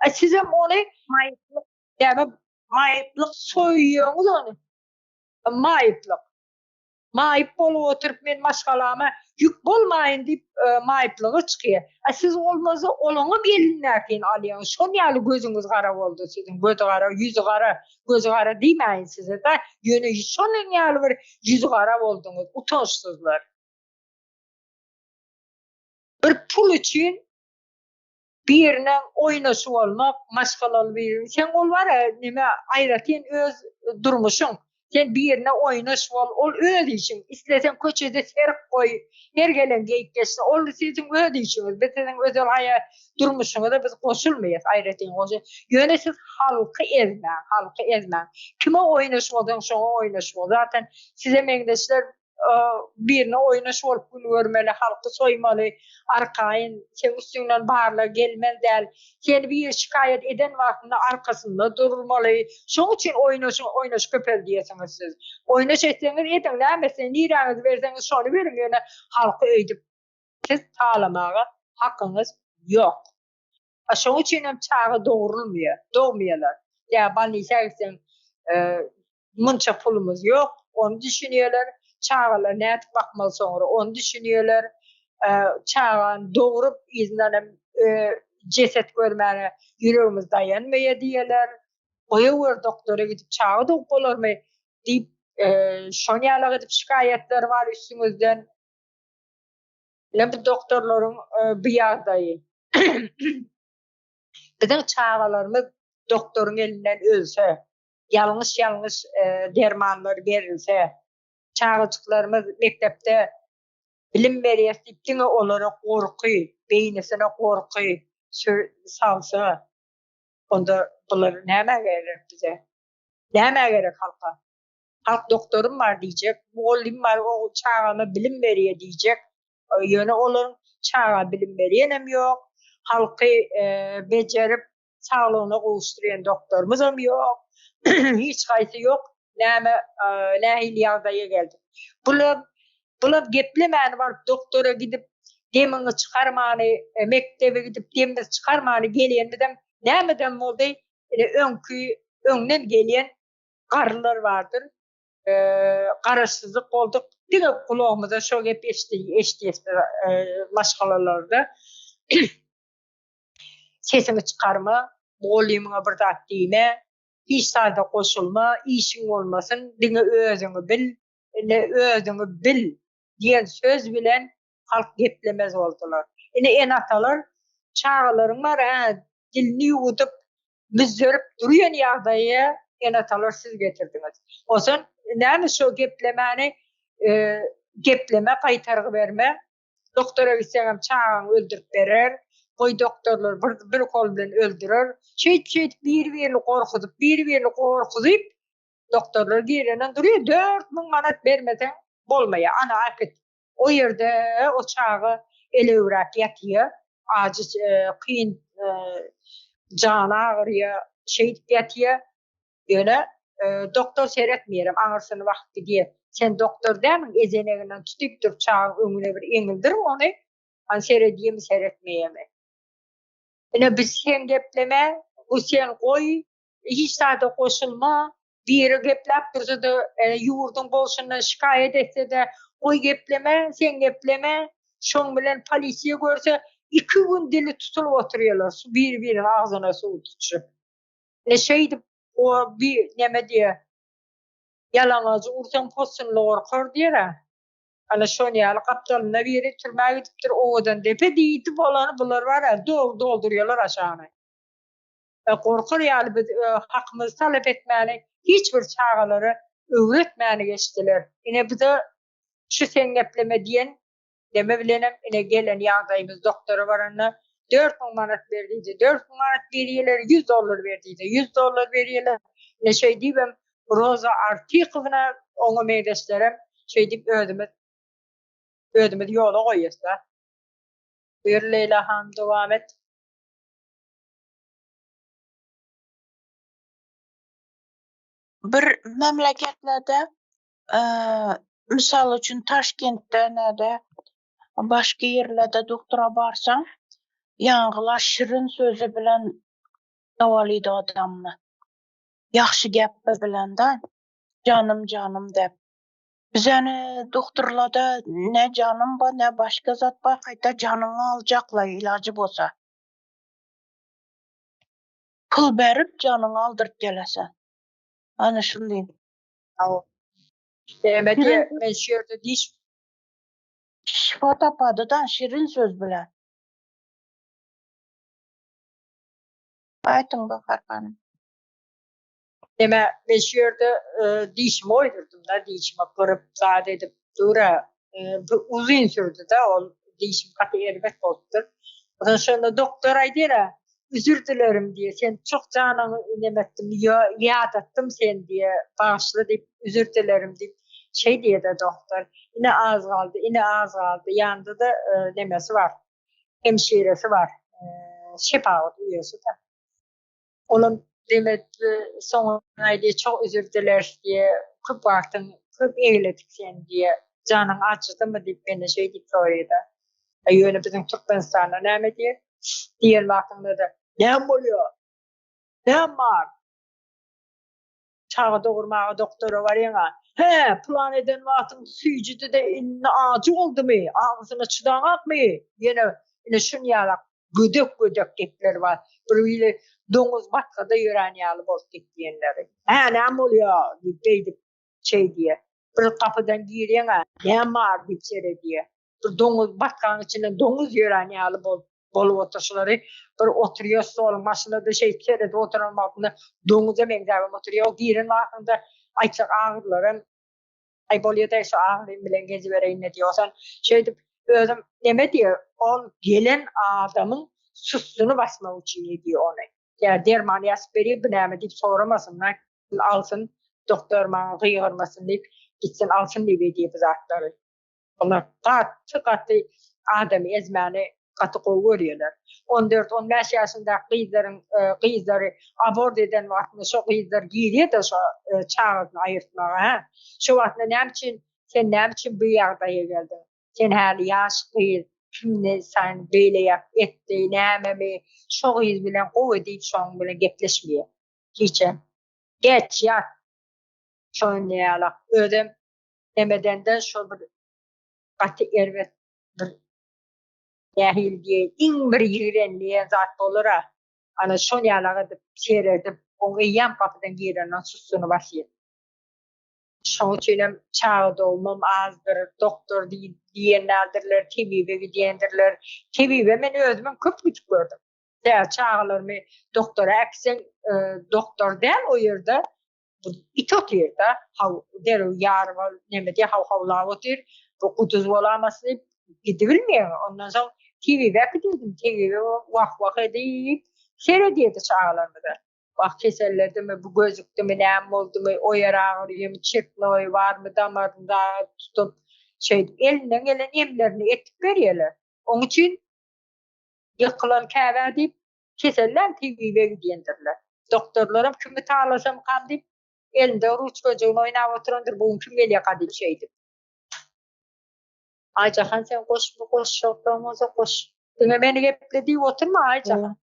E sizem ony maýyplyk näme maýyplyk soýýaňyz ony. Maýyplyk. Maýyp bolup oturyp men maşgalama ýük bolmaýyn diýip e, maýyplyga çykýar. A siz bolmasa olaňam elindäkini alýaňyz. Şon ýaly gözüňiz gara boldy siziň. Gözi gara, ýüzi gara, gözi gara diýmäýin size-de. Ýöne şonuň ýaly bir ýüzi gara bolduňyz, utançsyzlar. Bir pul üçin birine oýnaşy bolmak, maşgalaly biri. Sen ol bar neme aýratyn öz durmuşyň. Sen birine oýnaş bol, ol öz işiň. Isleseň köçede serik goý, her gelen geýip geçsin. Ol siziň öz işiňiz. Biz siziň özel haýa durmuşyňyza biz goşulmaýas, aýratyn goşul. Ýöne siz halky ezmäň, halky ezmäň. Kime oýnaş bolsaň, şoňa oýnaş bol. Zaten size meňzeşler birine oýnaş bolup gün görmeli, halky soýmaly, arkaýyn, seň üstüňden barlag gelmez däl. Seni biri şikaýat eden wagtynda arkasynda durmaly. Şoň üçin oýnaşyň, oýnaş köpeldýärsiňiz siz. Oýnaş etseňiz ediň, näme etseň, niräňizi berseňiz şony beriň, ýöne halky öýdüp siz talamaga hakyňyz ýok. A şoň üçin hem çaga dogrulmaýar, dogmaýarlar. Ýa bolnisa gitseň, munça pulumyz ýok, ony düşünýärler. Çagalar nädip bakmaly soňra, ony düşünýärler. Çagany dogrup, yzyndan hem jeset görmäne ýüregimiz daýanmaýar diýýärler. Goýawer doktora gidip çaga dogup bolarmy diýip, şon ýalak edip şikaýatlar bar üstüňizden. Ine bu doktorlaryň bu ýagdaýy. Biziň çagalarymyz doktoryň elinden ölse, ýalňyş-ýalňyş dermanlar berilse, çagajyklarymyz mekdepde bilim berýäs diýip diňe olara gorky, beýnisine gorky salsa, onda bular nämä gerek bize? Nämä gerek halka? Halk doktorym bar diýjek, mugallym bar, o çagama bilim berýär diýjek. Ýöne olaryň çaga bilim berýänem ýok, halky bejerip saglygyna gowuşdyrýan doktorymyzam ýok. Hiç haýsy ýok. Näme nähili ýagdaýa geldik. Bular bular geplemäni baryp doktora gidip demiňi çykarmany, mekdebe gidip demimizi çykarmany gelýänimizem nämeden boldy? Ine öňki öňden gelýän garrylar bardyr. Garaşsyzlyk bolduk. Diňe gulagymyza şo gep eşidýäs maşgalalarda. Sesiňi çykarma, mugallymyňa bir zat diýme, hiç zada goşulma, işiň bolmasyn, diňe özüňi bil, ine özüňi bil diýen söz bilen halk geplemez boldular. Ine ene-atalar çagalaryň bar, hä, dilini ýuwudyp, müzzerip durýan ýagdaýa ene-atalar siz getirdiňiz. Onsoň näme şo geplemäni, gepleme, gaýtargy berme, doktora gitseňem çagaňy öldürip berer, goý doktorlar bir, bir kol bilen öldürer. Şeýdip-şeýdip biri-birini gorkuzyp, biri-birini gorkuzyp, doktorlar girenden durýar, 4000 manat bermeseň bolmaýar, ana äkit. O ýerde o çaga elewräp ýatýar, ajy kyn jany agyrýar, şeýdip ýatýar. Ýöne doktor seretmeýärem, aňyrsyny bakyp gidýär. Sen doktor dälmiň, ezeneginden tutyp durup çagaň öňüne bir eňildiriň ony, hany seredýärmi, seretmeýärmi. Ine biz sen gepleme, bu sen goý, hiç zada goşulma, biri gepläp dursa-da, ýurduň bolşundan şikaýat etse-de, goý gepleme, sen gepleme, şoň bilen polisiýa görse, iki gün dili tutulyp oturýarlar, biri-biriniň agzyna suw tutuşyp. Ine şeýdip, o bir neme diýýär, ýalaňajy ursaň possunly gorkar diýer-ä. Ana şon ýaly gapdalynda biri türmä gidipdir, owadan depe diýdi bolany bular bar-a, doldurýarlar aşagyny. Gorkar ýaly biz hakymyzy talap etmäni hiç bir çagalara öwretmäni geçdiler. Ine bize şu sen gepleme diýen deme bilenem ine gelen ýagdaýymyz doktora baranda 4000 manat ber diýdi. 4000 manat berýärler, 100 dollar ber diýdi. 100 dollar berýärler. Ine şeý diýibem Roza Artykowna oňa meňzeşlerem şeý diýip özümiz özümiz ýola goýýas-da. Buyur Leýla hanym dowam et. Bir memleketlerde mysal üçin Taşkentde näde başga ýerlerde doktora barsaň ýaňgylar şirin sözi bilen dawalydy adamny. Ýagşy gepi bilen da janym janym dep. Bizeni doktorlarda ne janym bar ne başga zat bar gaýta janyňy aljaklar ilajy bolsa. Pul berip janyňy aldyryp gelesen. Ana şuny diýin. Näme diýe, men şu ýerde diş Şypa tapady-da şirin söz bilen. Aýtyň Bahar hanym. Näme, men şu ýerde dişimi oýdurdym-da, dişimi gyryp, zat edip dur-a. Bu uzyn sürdi-de, ol dişim gaty erbet bolupdyr. Ondan şonda doktor aýdýar-a, Üzür dilerim diýe, sen çok janyňy neme etdim, ýadatdym sen diýe, bagyşla diýip, üzür dilerim diýip, şeý diýe-de doktor. Ine az galdy, ine az galdy. Ýanynda-da nemesi bar, hemşiresi bar, şepagat uýasy-da. Olam demet soňuna aýdýar, çok üzür dileris diýe, köp wagtyň, köp egledik seni diýe, janyň ajydymy diýip, menden şeý diýip soraýar-da. Ýöne biziň Türkmenistanda näme diýer? Diýen wagtyňda-da, Näme bolýar? Näme bar? Çaga dogurmaga doktora barýaň-a. Hä, plan eden wagtyň süýjüdi-de, indi ajy boldumy? Agysyna çydaňakmy? Ýene ine şun ýalak gödek-gödek gepler bar. Bir hili doňuz batgada ýörän ýaly bolup gepleýänleri. Hä, näme bolýar? diýip beýdip şeý diýýär. Bir gapydan girýäň-ä, näme bar diýip seredýär. Bir doňuz batgaň içinden doňuz ýörän ýaly bolup bolup oturyşlary bir oturýar stoluň başynda-da şeýdip seredip oturan wagtynda doňuza meňzäbem oturýar. O giren wagtyňda aýtjak agyrylaram aý bolýa-da şu agyrym bilen gezibereýin-le diýip otan. Şeýdip özüm neme diýýär, ol gelen adamyň sussuny basmak üçin edýär ony. Ýa derman ýazyp berýär, bu näme diýip soramasynlar. Alsyn, doktor maňa gygyrmasyn diýip, gitsin alsyn diýip edýär bu zatlary. Olar gaty-gaty adamy ezmäni gaty gowy görýärler. On dört, on bäş ýaşyndaky gyzlaryň gyzlary abort eden wagtynda şo gyzlar girýär-de şo çagasyny aýyrtmaga, hä? Şo wagtynda näme üçin sen näme üçin bu ýagdaýa geldiň? Sen häli ýaş gyz, kim ne sen beýle ýap etdi, nämemi? Şo gyz bilen gowy diýip şonuň bilen gepleşmeýär. Hiçem. Geç ýat. Şonuň ýalak. Özem nemedende şol bir gaty erbet bir nähili diýeýin, iň bir ýigrenilýän zat bolar-a. Ana şol ýalak edip, seredip, oň eýýäm gapydan girenden sussuny basýar. Şoň üçinem çaga dogumam azdyr, doktor diýen däldirler, tebibe gidýändirler. Tebibe men özümem köp gidip gördüm. Tä çagalarymy doktora äkitseň, doktor däl o ýerde it otyr-da, haw derrew ýaryp al neme diýýär, haw-hawlap otyr. Bu guduz bolamasyn diýip gidibilmeýäň. Ondan soň tebibe äkidýärdim. Tebibe wah-wah edip seredýärdi çagalarymyza. Wah keselledimi, bu gözükdimi, näme boldumy, o ýeri agyrýarmy, çirknoýy barmy, damaryny dagy tutup, şeýdip elinden gelen emlerini etip berýärler. Oň üçin Ýykylan Käbä diýip, kesellän tebibe gidýändirler. Doktorlaram kimi talasamkam diýip, elinde ruçkajygyny oýnap oturandyr, bu gün kim gelýärka diýip şeýdip. Aýjahan sen goşmy goşjaklygyň bolsa goş. Diňe meni geple diýip oturma Aýjahan.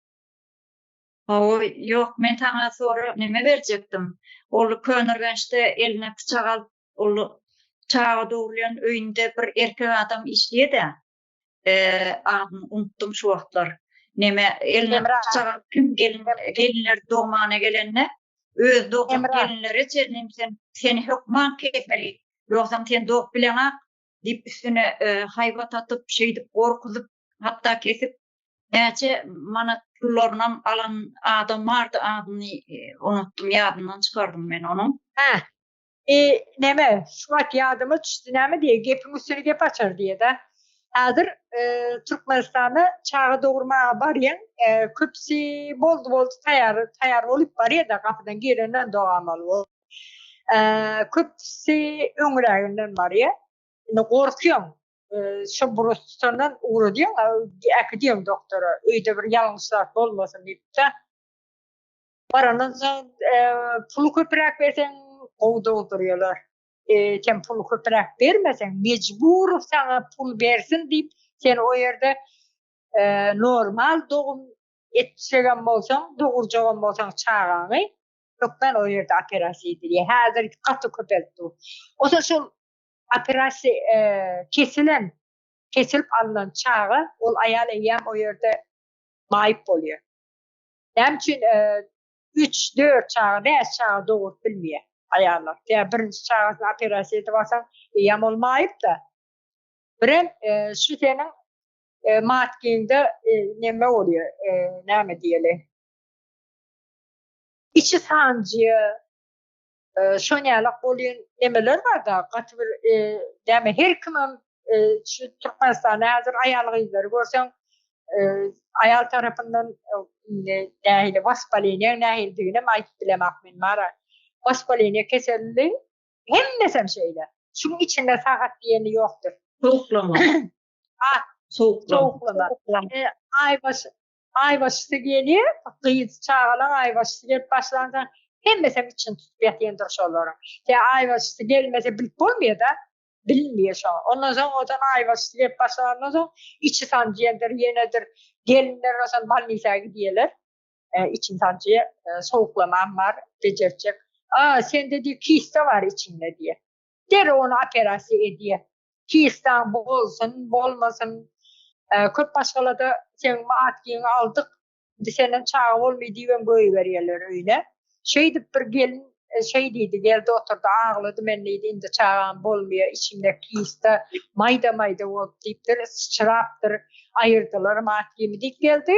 Hawa, ýok, men saňa sorag neme berjekdim. Ol Köneürgençde eline pyçak alyp, ol çaga dogrulýan öýünde bir erkek adam işleýär-dä. Adyny unutdum şu wagtlar. Neme eline pyçak alyp kim gelin gelinler dogmana gelende öz dogjak gelinlere çenli sen seni hökman kesmeli. Ýogsam sen dogup bileňak diýip üstüne haýbat atyp şeýdip gorkuzyp hatda kesip näçe manat pullarynam alan adam bardy adyny unutdum ýadymdan çykardym men onuň. Hä E, neme, şu wagt ýadyma düşdi, näme diýýär, gepiň üstüne gep açar diýýär-de. Häzir e, Türkmenistanda çaga dogurmaga barýaň, e, köpüsi boldy-boldy taýýar, taýýar bolup barýar-da, gapydan girenden dogamaly bolup. E, köpüsi öňräginden barýar. Indi gorkýaň, e, şo burustandan ugradýaň, äkidýäň doktora, öýde bir ýalňyş zat bolmasyn diýip-de. Barandan soň puly köpräk berseň. Gowy dogdurýarlar. E, sen puly köpräk bermeseň, mejbur saňa pul bersin diýip, sen o ýerde e, normal dogum etjegem bolsaň, dogurjagam bolsaň çagaňy, hökman o ýerde operasiýa edilýär. Häzir gaty köpelip dur. Onsoň şol operasiýa e, kesilen, kesilip alnan çaga, ol aýal eýýäm o ýerde maýyp bolýar. Näme üçin e, üç, dört çaga, bäş çaga doguryp bilmeýär aýallar. Ýa birinji çagasyny operasiýa edip alsaň, eýýäm ol maýyp-da. Birem e, şu seniň e, matkiňde e, neme bolýar, e, näme diýeli? Içi sanjy, e, şonýalak bolýan nemeler bar-da, gaty bir e, näme her kimem e, şu Türkmenistanda häzir aýal-gyzlary görseň, e, aýal tarapyndan e, nähili waspaleniýa nähilidigini hem aýdyp bilemok men bara. Waspaleniýa keselli hemmesem şeýle. Şuň içinde sagat diýeni ýokdur. Sowuklama. Ah, sowuklama. Sowuklama. E, aýbaş aýbaşysy gelýär, gyz çagalaň aýbaşysy gelip başlansoň hemmesem içini tutup ýatýandyr şolaryň. Tä aýbaşysy gelmese bilip bolmaýar-da. Bilinmeýär şo. Ondan soň odan aýbaşysy gelip başlandan soň içi sanjýandyr, ýenedir. Gelinler onsoň bolnisa gidýärler. E, içim sanjýar, e, sowuklamam bar, bejertjek. A, sende diýip kista bar içinde diýýär. Derrew ony operasiýa edýär. Kistaň bolsun, bolmasyn. E, köp maşgalada seň matkiňi aldyk, Indi senden çaga bolmaý diýibem goýberýärler öýüne. Şeýdip bir gelin e, şeý diýdi, geldi oturdy, aglady men diýdi, indi çagam bolmaýar, içimde kista maýda-maýda bolup diýipdir, syçrapdyr, aýyrdylar matgimi diýip geldi.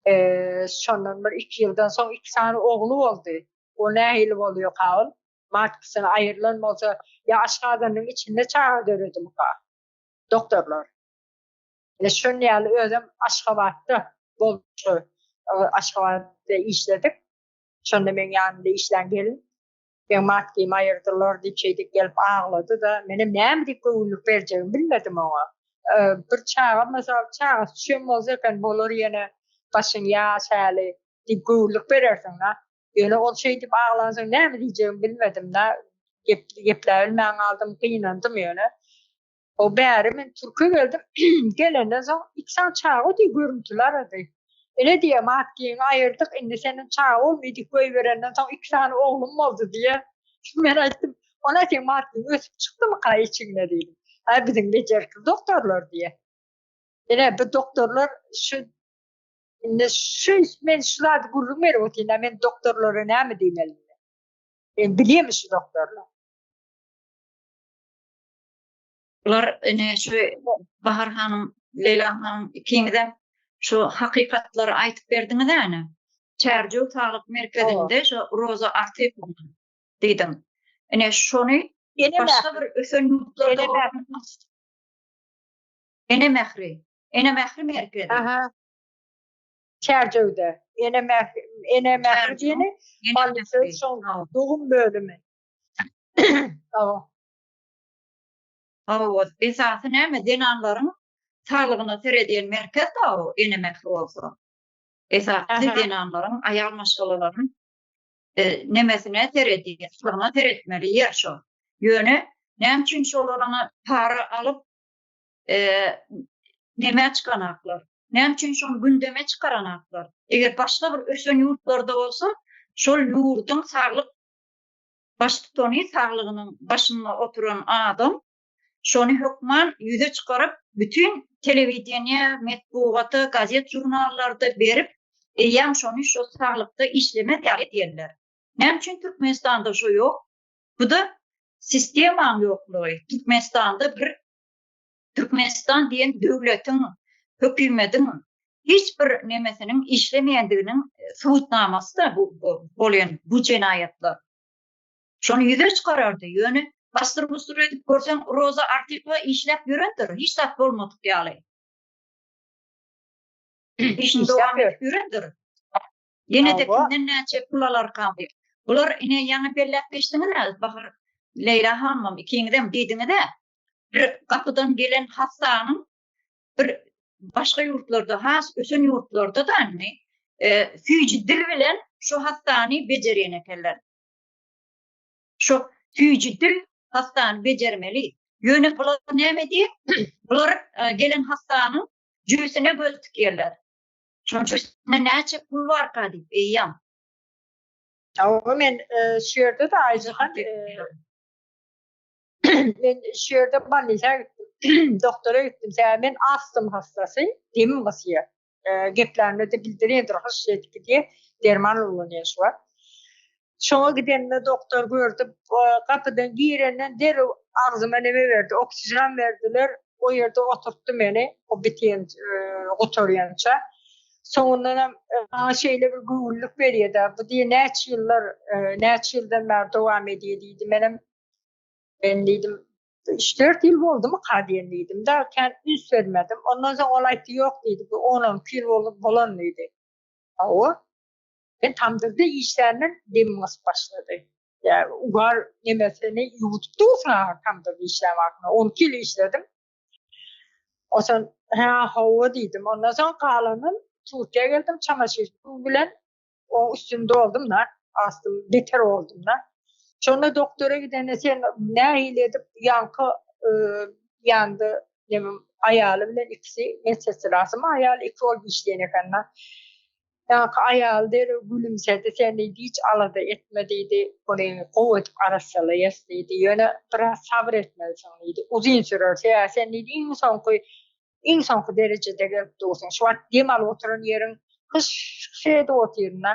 E, şondan bir iki ýyldan soň iki sany ogly boldy. O nähili bolýarka ol? Matkisyny aýrylan bolsa, ýa aşgazanyň içinde çaga döredimika? Doktorlar. Ine şon ýaly özem Aşgabatda boldy. Aşgabatda işledik. Şonda meň ýanymda işlän gelin meň matgimi aýyrdylar diýip şeýdip gelip aglady-da, menem näme diýip göwünlik berjegimi bilmedim oňa. Bir çaga mysal çagasy düşen bolsa eken bolar ýene başyň ýaş häli diýip göwünlik berersiň-dä. Ýöne ol şeýdip aglansoň näme diýjegimi bilmedim-dä. Gep gepläbilmän galdym, gynandym ýöne. O bäri men türke geldim. Gelenden soň iki sany çaga diý görüntüli arady. Ine diýe matkiňi aýyrdyk indi senden çaga bolmaý diýip goýberenden soň iki sany oglum boldy diýe. Men aýtdym, ona seň matkiň ösüp çykdymyka içiňde diýdim. Hä biziň bejerikli doktorlar diýe. Ine bu doktorlar şu indi şu men şu zady gürrüň berip otyryn men doktorlara näme diýmeli? Men bilýän şu doktorlar. Bular ine şu Bahar hanym, Leýla hanym ikiňizem şu hakykatlary aýdyp berdiňiz äne. Çärjew saglyk merkezinde şu Roza Artykowa diýdiň. Ine şony başga bir ösen ýurtlarda Ene mähri. Ene mähri merkezi. Aha. Çärjewde. Ene mähri, Ene mähri diýeni şoň dogum bölümi. Hawa. Hawa, esasy näme zenanlaryň saglygyna seredýän merkez da o ene mähri bolsa. Esasy zenanlaryň, aýal maşgalalaryň e, nemesine seredýär, saglygyna seretmeli ýer şo. Ýöne näme üçin şolaryna para alyp e, neme çykanaklar? Näme üçin şony gündeme çykaranaklar? Eger başga bir ösen ýurtlarda bolsa, şol ýurduň saglyk baştutany saglygynyň başynda oturan adam şony hökman ýüze çykaryp, bütin telewideniýä, metbugata, gazet-žurnallarda berip, eýýäm şony şo saglykda işlemez ýaly edýärler. Näme üçin Türkmenistanda şo ýok? Bu-da sistemaň ýoklugy. Türkmenistanda bir Türkmenistan diýen döwletiň, hökümediň hiç bir nemesiniň işlemeýändiginiň subutnamasy-da bu bolýan bu jenaýatlar. Şony ýüze çykarardy, ýöne bassyr-bussyr edip görseň Roza Artykowa işläp ýörendir, hiç zat bolmadyk ýaly. Işini dowam edip ýörendir. Ýene-de kimden näçe pul alarkam diýip. Bular ine ýaňy belläp geçdiňiz-ä, Bahar Leýla hanymam ikiňizem diýdiňiz-ä, bir gapydan gelen hassanyň bir başga ýurtlarda has ösen ýurtlarda da indi e, süýji dil bilen şu hassany bejerýän ekenler. Şu süýji dil hastany bejermeli. Ýöne bular näme edýär? Bular gelen hastanyň jübüsine göz tikýärler. Şoň jübüsinde näçe pul barka diýip eýýäm. Hawa men şu ýerde-de Aýjahan men şu ýerde bolnisa gitdim. Doktora gitdim. Sebäbi men astym hassasy, demim gysýar. Geplände-de bildirýändir, hyş edip gidýär. Derman ullanýan şu wagt. Şoňa gidende doktor gördi, gapydan girenden derrew agzyma neme berdi, oksigen berdiler. O ýerde oturtdy meni, o bitýän gutarýança. Soňundan hem maňa şeýle bir göwünlik berýär-de, bu diýýär näçe ýyllar, näçe ýyldan bäri dowam edýär diýdi. Menem men diýdim, üç-dört ýyl boldumyka diýen diýdim-de, kän üns bermedim. Ondan soň ol aýtdy, ýok diýdi, bu on-onki ýyl boldy, bolan diýdi. Hawa, men tamdyrda işländen demim gysyp başlady. Ýa ugar nemesini ýuwudyp dursuň ahyr tamdyrda işlän wagtyňda. 12 ýyl işledim. Onsoň hä hawa diýdim. Ondan soň galanyn Türkiýä geldim, çamaşyr suwy bilen oň üstüni doldum-da, astym beter boldum-da. Şonda doktora gidende sen nähili edip ýaňky ýanda nemem aýaly bilen ikisi medsestrasymy aýaly iki bolup işleýän ekende. Ýaňky aýaly derrew gülümsedi, Sen diýdi, hiç alada etme diýdi, ony gowy edip arassalaýas diýdi, ýöne biraz sabyr etmelisiň diýdi, uzyn sürer, sebäbi sen diýdi, iň soňky, iň soňky derejede gelip dursuň, şu wagt dem alyp oturan ýeriň hyş-hyş edip otyryn-da.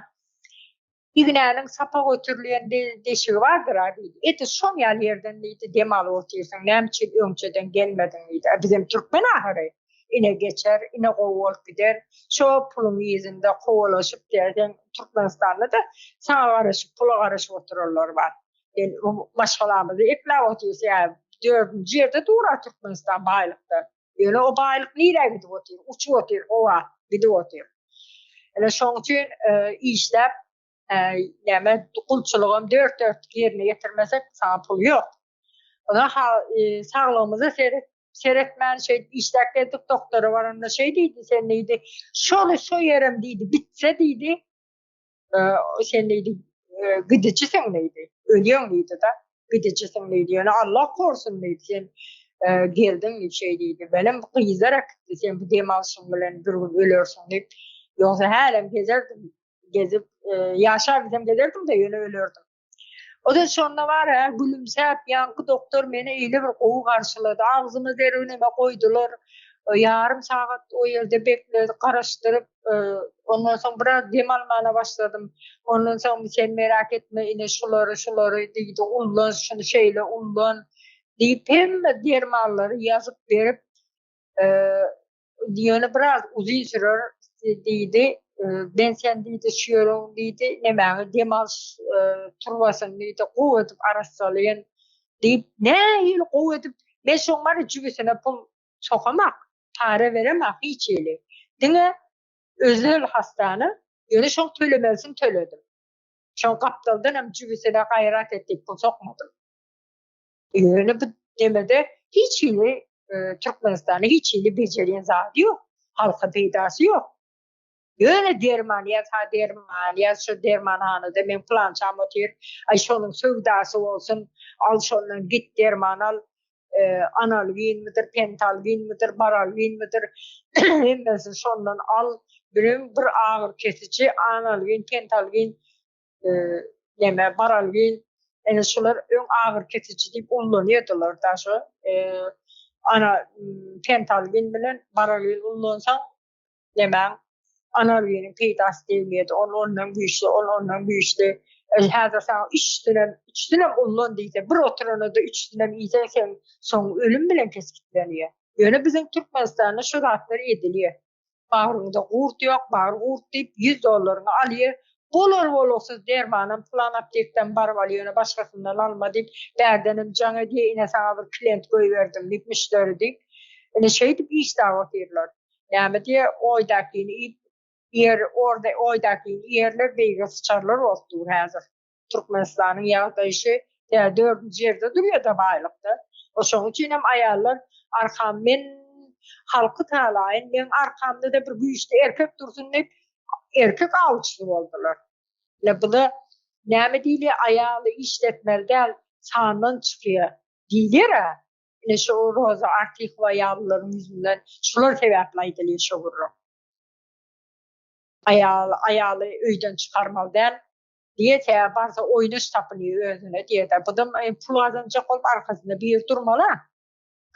Ignäniň sapa göterilýän deşigi bardyr-a diýdi, edil şoň ýaly ýerden diýdi, dem alyp otyrsyň, näme üçin öňçeden gelmediň diýdi, a bizem türkmen ahyry. Ine geçer, ine gowy bolup gider. Şo puluň yzynda kowalaşyp diýer, sen Türkmenistanda-da saňa garaşyp, pula garaşyp oturanlar bar. Sen maşgalamyzy ekläp otyrys, ýa dördünji ýerde dur-a Türkmenistan baýlykda. Ýöne o baýlyk nirä gidip otyr? Uçup otyr, howa gidip otyr. Ine şoň üçin işläp, näme gulçulygam dört-dörtlük ýerine ýetirmesek, saňa pul ýok. Ona saglygymyza seret, seretmän şeýdip işläp geldik, doktora baranda şeý diýdi, sen diýdi, şoly şo ýerem diýdi, bitse diýdi, sen diýdi, gidijisiň diýdi, ölýäň diýdi-de, gidijisiň diýdi, ýöne Allah korusun diýdi, sen geldiň diýip şeý diýdi, menem gyzlar äkitdi, sen bu dem alşyň bilen bir gün ölersiň diýip, ýogsa hälem gezerdim, gezip, ýaşabilsem gezerdim-de, ýöne ölerdim. O-da şonda bar-a, gülümsäp, ýaňky doktor meni eýle bir gowy garşylady. Agzyma derrew neme goýdular. Ýarym sagat o ýerde bekledi, garaşdyryp, ondan soň biraz dem almana başladym. Ondan soň sen merak etme, ine şulary, şulary diýdi, ullan, şuny şeýle ullan diýip, hemme dermanlary ýazyp berip, Ýöne biraz uzyn sürer diýdi. Ben sen diýdi şu ýeriň diýdi nemäňi dem alyş turbasyny diýdi gowy edip arassalaýyn diýip nähili gowy edip men şoň bar jübüsine pul sokamak para beremak hiç hili. Diňe özel hastana ýöne şoň tölemelisini töledim. Şoň gapdaldan hem jübüsine gaýrat et diýip pul sokmadym. Ýöne bu demede hiç hili Türkmenistanda hiç hili bejerýän zady ýok. Halka peýdasy ýok. Ýöne derman ýaz, ha derman ýaz, şu dermanhanada meň pylançam otyr, aý şonuň söwdasy bolsun, al şondan git derman al, analginmidir, pentalginmidir, baralginmidir, hemmesini şondan al, bilen bir agyr kesiji analgin, pentalgin neme baralgin ene şular öň agyr kesiji diýip ullanýardylar da şo ana pentalgin bilen baralgin ullansaň nemäň analginiň peýdasy degmeýärdi ol ondan güýçli ol ondan güýçli häzir saňa üçüsinem üçüsinem ullan diýse bir oturanda üçüsinem iýseň sen soň ölüm bilen kesgitlenýär ýöne biziň Türkmenistanda şu zatlar edilýär Bagryňda gurt ýok, bagyr gurt diýip 100 dollaryňy alýar. Bolar boluksyz dermanam pylan aptekden baryp al, ýöne başgasyndan alma diýip, bärdenem jaň edýär, ine saňa bir klient goýberdim diýip, müşderi diýip. Ine şeýdip işläp otyrlar. Näme diýýär, oýdakyny iýip, ýer, orda oýdakyny iýerler, beýige syçarlar bolup dur häzir. Türkmenistanyň ýagdaýy şu tä dördünji ýerde durýada baýlykda. O şoň üçin hem aýallar arkam men halky talaýyn, meň arkamda-da bir güýçli erkek dursun diýip erkek awçysy boldular. Ine bu-da. Näme diýilýär, aýaly işletmeli däl, sandan çykýar diýilýär-ä. Ine şu Roza Artykowa ýalylaryň ýüzünden şular sebäpli aýdylýar şo gürrüň. Aýal, aýaly öýden çykarmaly däl diýe, sebäbi barsa oýnaş tapynýar özüne diýe-de. Budam pul gazanjak bolup arkasynda biri durmaly-a.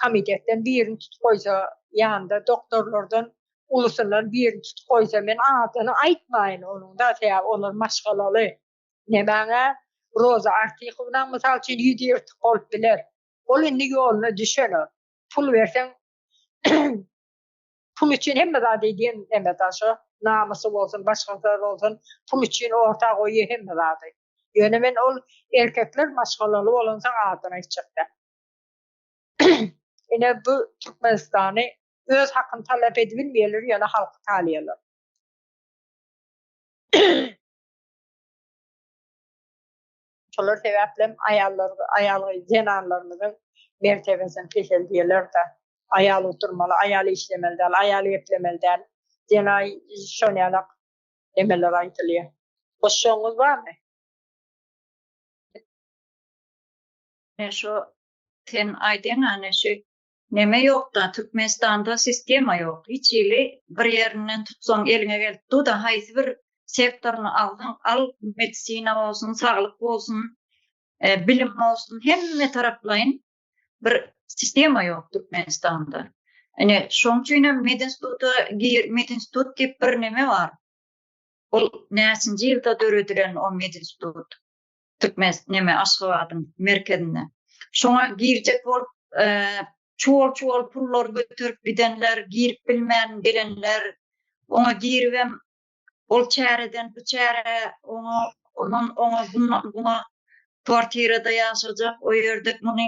Komitetden birini tutup goýsa, ýanynda doktorlardan ulusyndan birini tutup goýsa, men adyny aýtmaýyn onuň-da, sebäbi olar maşgalaly. Nemäň-ä, Roza Artykownaň mysal üçin ýüzi ýyrtyk bolup biler. Ol indi ýoluna düşen ol. Pul berseň, pul üçin hemme zat edýän neme-da şo. Namysy bolsun, başgasy bolsun, pul üçin orta goýýar hemme zady. Ýöne men ol erkekler maşgalaly bolansoň adyny aýtjak däl. Ine bu Türkmenistany öz hakyny talap edibilmeýärler, ýöne halky talaýarlar. Şolar sebäplem aýallar, aýal zenanlarymyzyň mertebesini peseldýärler-de. Aýal oturmaly, aýal işlemeli däl, aýal geplemeli däl. Zenan şon ýalak nemeler aýdylýar. Goşjagyňyz barmy? Ine şu sen aýdýaň ane şu neme ýokda Türkmenistanda sistema ýok. Hiç hili bir ýerinden tutsaň eliňe gelip dur-da haýsy bir sektoryny alsaň al medisina bolsun, saglyk bolsun, e, bilim bolsun hemme taraplaýyn bir sistema ýok Türkmenistanda. Ine şoň üçin hem medinstituta gir medinstitut diýip bir neme bar. Ol näçinji ýylda döredilen o medinstitut? Türkmen neme Aşgabadyň merkezinde. Şoňa girjek bolup, çuwal-çuwal pullar göterip gidenler, girip bilmän gelenler, oňa giribem ol çäreden bu çärä, oňa, ondan oňa, bundan buňa kwartirada ýaşajak, o ýerde muny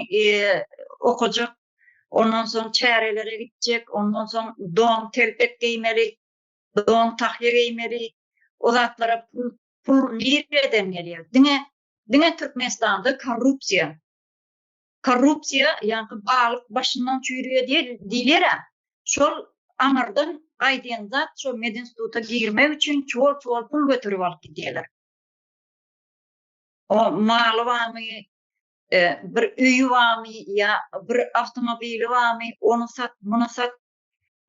okajak, ondan soň çärelere gitjek, ondan soň don telpek geýmeli, don tahýa geýmeli, o zatlara pul Pul nireden gelýär? Diňe diňe Türkmenistanda korrupsiýa. Korrupsiýa, ýaňky balyk başyndan çüýrüýär diýilýär-ä. Şol aňyrdan gaýdýan zat şol medinstituta girmek üçin çuwal-çuwal pul göterip alyp gidýärler. O maly barmy, bir öýi barmy ýa bir awtomobili barmy, ony sat, muny sat,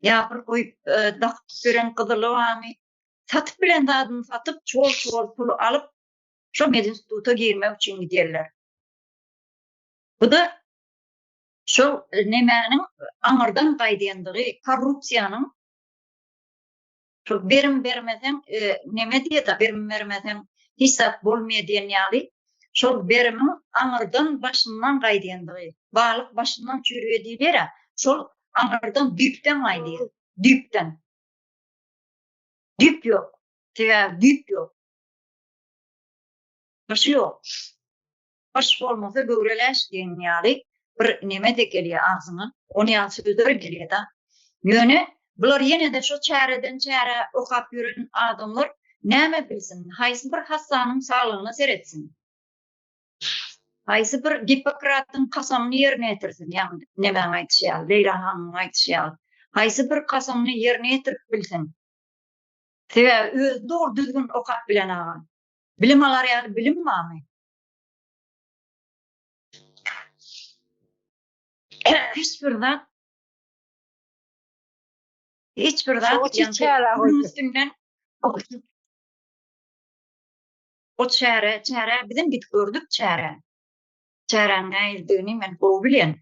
ýa bir goýup dakyp ýören gyzyly barmy, satyp bilen zadyny satyp, çuwal-çuwal puly alyp, şo medinstituta girmek üçin gidýärler. Bu-da şol nemäniň aňyrdan gaýdýandygy, korrupsiýanyň şol berim bermeseň, neme diýýär-de, berim bermeseň hiç zat bolmaýar diýen ýaly, şol berimiň aňyrdan başyndan gaýdýandygy, balyk başyndan çüýrüýär diýilýär-ä, şol aňyrdan düýpden gaýdýar, düýpden. Düýp ýok. Sebäbi düýp ýok. Başy ýok. Baş bolmasa göwre läş diýen ýaly bir neme-de gelýär agzyňa. Ony ýaly sözler gelýär-de. Ýöne bular ýene-de şo çäreden çärä okap ýören adamlar näme bilsin, haýsy bir hassanyň saglygyna seretsin. Haýsy bir Gippokratyň kasamyny ýerine ýetirsin, ýagny nemäň aýdyşy ýaly, Leýla hanymyň aýdyşy ýaly, haýsy bir kasamyny ýerine ýetirip bilsin. Sebäbi özi dogry düzgün okap bilen agam. Bilim alar ýaly bilim barmy? Hiç bir zat hiç bir zat ýagny üstünden O çäre, çärä bizem gidip gördük çärä. Çäräň nähilidigini men gowy bilýän.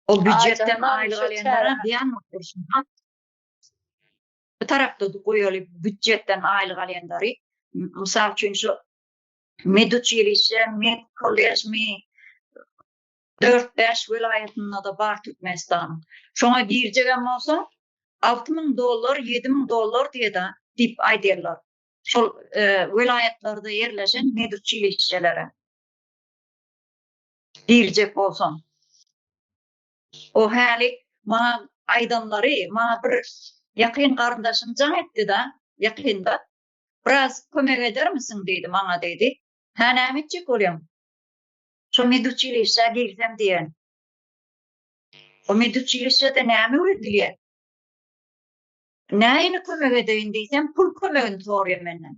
O býujetden aýlyk alýanlara zyýan bolup dursun. Bu tarapda goýaly býujetden aýlyk alýanlary. Mysal üçin şu meduçilişe, medkolležmi dört-bäş welaýatynda-da bar Türkmenistanyň. Şoňa girjegem bolsaň, 6000 dollar, 7000 dollar diýeda diýip aýdýarlar. Şol e, welaýatlarda ýerleşen meduçilişelere. Girjek bolsaň. O häli maňa aýdanlary, maňa bir ýakyn garyndaşym jaň etdi-da, ýakynda. Biraz kömek edermisiň diýdi maňa diýdi. Hä näme etjek bolýaň? Şo meduçilişä girsem diýen. O meduçilişede näme öwredilýär? Nähili kömek edeýin diýsem, pul kömegini soraýar menden.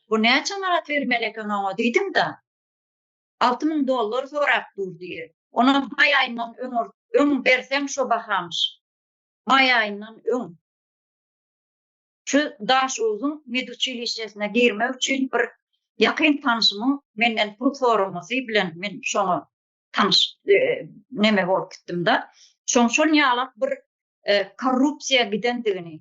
Bu näçe manat bermeli eken oňa diýdim-de. 6000 dollar sorap dur diýýär. Onam maý aýyndan öň öň berseň şo bahamyş. Maý aýyndan öň. Şu Daşoguzyň meduçilişşesine girmek üçin bir ýakyn tanşymyň menden pul soramasy bilen men şoňa tanyş neme bolup gitdim-de. Şoň şol ýalak bir korrupsiýa gidendigini,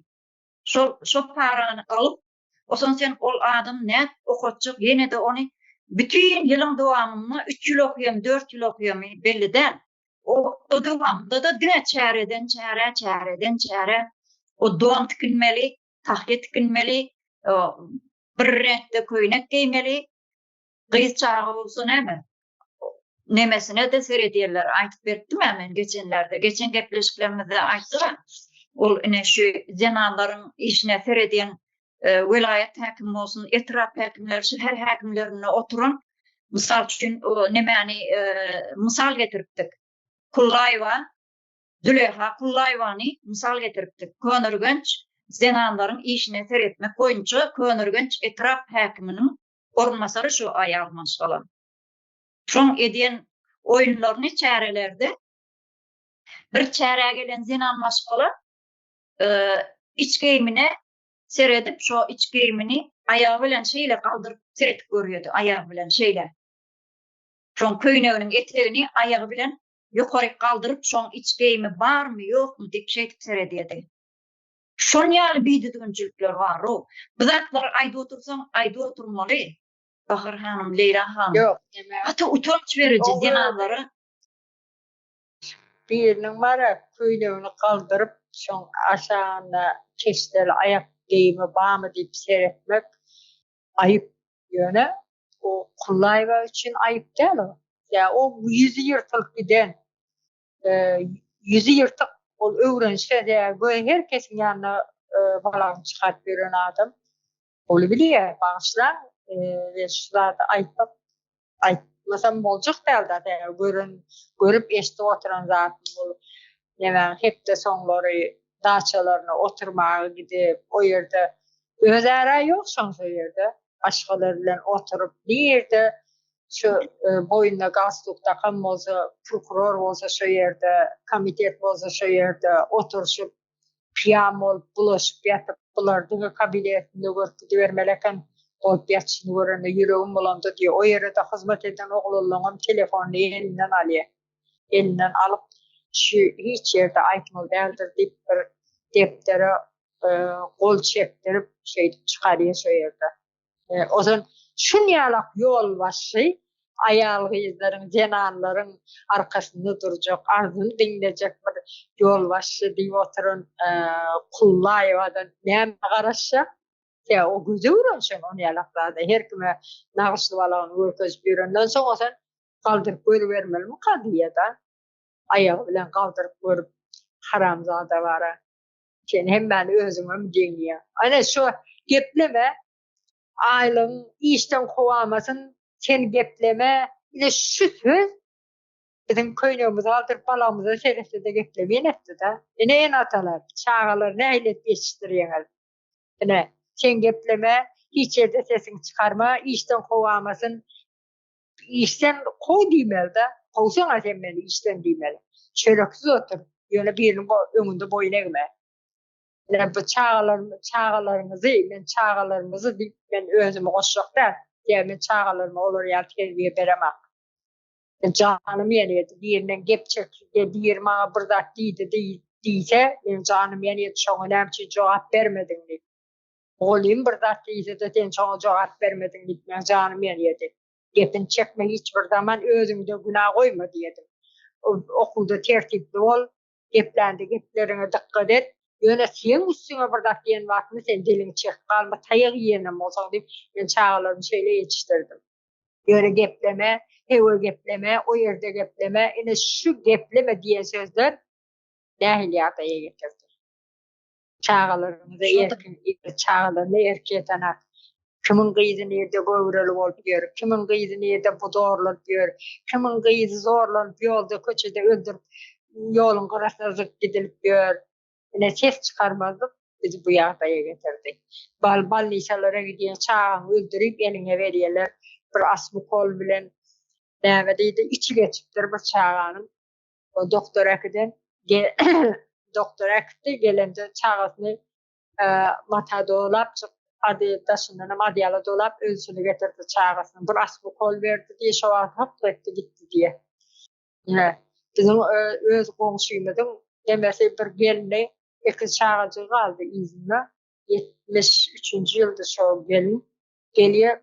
şol şo parany alyp, oson sen ol adam nädip okatjak ýene-de ony bütin ýylyň dowamynda üç ýyl okuyamy, dört ýyl okuyamy belli däl. O dowamynda-da diňe çäreden çärä, çäreden çärä o don tikinmeli, tahýa tikinmeli, bir reňkde köýnek geýmeli. Gyz çaga bolsa näme? Nemesine-de seredýärler. Aýdyp beripdim-ä men geçenlerde, geçen gepleşiklerimizde aýtdym-a. Ol ine şu zenanlaryň işine seredýän welaýat häkimi bolsun, etrap häkimleri, şäher häkimlerinde oturan, mysal üçin, nemäni mysal getiripdik. Kullaýewa, Züleýha Kullaýewany mysal getiripdik. Köneürgenç zenanlaryň işine seretmek boýunça Köneürgenç etrap häkiminiň orunbasary şu aýal maşgala. Şoň edýän oýunlaryny çärelerde bir çärä gelen zenan maşgala iç geýmine seredip şo iç geýmini aýagy bilen şeýle galdyryp seredip görýärdi aýagy bilen şeýle. Şoň köýneginiň etegini aýagy bilen ýokaryk galdyryp şoň iç geýimi barmy ýokmy diýip şeýdip seredýärdi. Şon ýaly bidüzgünçilikler bar-ow. Bu zatlary aýdyp otursaň aýdyp oturmaly. Bahar hanym, Leýla hanym. Ýok, neme. Gaty utanç beriji zenanlara. Biriniň bar-a, köýnegini galdyryp, şoň aşagynda keşdeli aýak geýimi barmy diýip seretmek aýyp. Ýöne o Kullaýewa üçin aýyp däl o. Ýa o ýüzi ýyrtylyp giden, ýüzi ýyrtyk ol öwrenişen, ýa her kesiň ýanyna balagyny çykaryp ýören adam. Ol bilýär, bagyşlaň, men şu zady aýtmak, aýtmasam boljak däl-de, sebäbi gören, görüp, eşidip oturan zadym bul. Nämäň hepde soňlary daçalaryna oturmaga gidip, o ýerde öz-ä ýok şoň şo ýerde, başgalar bilen oturyp, nirde şu boýnuna galstuk takan bolsa, prokuror bolsa şo ýerde, komitet bolsa şo ýerde oturyşyp, Pyýan bolup, bulaşyp ýatyp, bular diňe kabinetinde görüp gidibermeli eken, bolup ýatyşyny görende ýüregim bulandy diýýär. O ýere-de hyzmat eden oglanlaňam telefonyny elinden alýar. Elinden alyp, şu hiç ýerde aýtmaly däldir diýip, bir depdere gol çekdirip, şeýdip çykarýar şo ýerde. Ozan şunýalak ýolbaşçy aýal-gyzlaryň, zenanlaryň arkasynda durjak, arzyny diňlejek bir ýolbaşçy diýip oturan Kullaýewadan näme garaşjak? Tä o göze öwrenişen onýalak zada her kime nagyşly balagyny görkezip ýörenden soň ozan galdyryp görübermelimika diýýär-de. Aýagy bilen galdyryp görüp haramzada bara. Sen hemmäni özüňem deňýäň. Ana şu gepleme aýlygyň işden kowamasyn sen gepleme ine şu söz biziň köýnegimizi galdyryp balagymyza seretse-de geplemeýin etdi-de. Ine ene-atalar çagalary nähili edip ýetişdirýäňiz. Ine sen gepleme hiç ýerde sesiňi çykarma işden kowamasyn Işden kow diýmeli-de, kowsaň-a sen meni işden diýmeli. Çöreksiz otur, ýöne biriniň öňünde boýun egme. Ine bu çagalarym, çagalaryňyzy, men çagalarymyzy diýip men özümi goşjak däl. Sebäbi men çagalaryma olar ýaly terbiýe beremak. Men janym ýanýardy, birinden gep çekse, biri maňa bir zat diýdi diýse, meniň janym ýanýardy, şoňa näme üçin jogap bermediň diýip. Mugallym bir zat diýse-de sen şoňa jogap bermediň diýip meň janym ýanýardy. Gepini çekme hiç bir zaman özüňde günä goýma diýedim. Okuwda tertipli bol, geplände gepleriňe dykgat et. Ýöne seň üstüňe bir zat diýen wagtyny sen diliňi çekip galma, taýak iýenem bolsaň diýip men çagalarymy şeýle ýetişdirdim. Ýöne gepleme, hewe gepleme, o ýerde gepleme, ine şu gepleme diýen sözler nähili ýagdaýa getirdi. Çagalaryňyza erkin, çagalaryna erk edenak. Kimiň gyzy nirde göwreli bolup ýör, kimiň gyzy nirde zorlanyp ýör, kimiň gyzy zorlanyp ýolda köçede öldürip, ýoluň gyrasyna zyňyp gidilip ýör. Ine ses çykarmazlyk bizi bu ýagdaýa getirdi. Bal balnisalara gidýäň çagaňy öldürip eliňe berýärler. Bir asmukol bilen näme diýdi içi geçipdir bir çaganyň. O doktor äkiden doktor äkitdi gelende çagasyny mata dolap çyk ady daşyndanam adyýala dolap ölsüni getirdi çagasynyň bir asmukol berdi diýe şo wagt hak etdi gitdi diýe. Ine, biziň öz goňşymyzyň nemesi bir gelni ekiz çagajygy galdy yzynda. 73-nji ýyldy şo gelin. Gelýär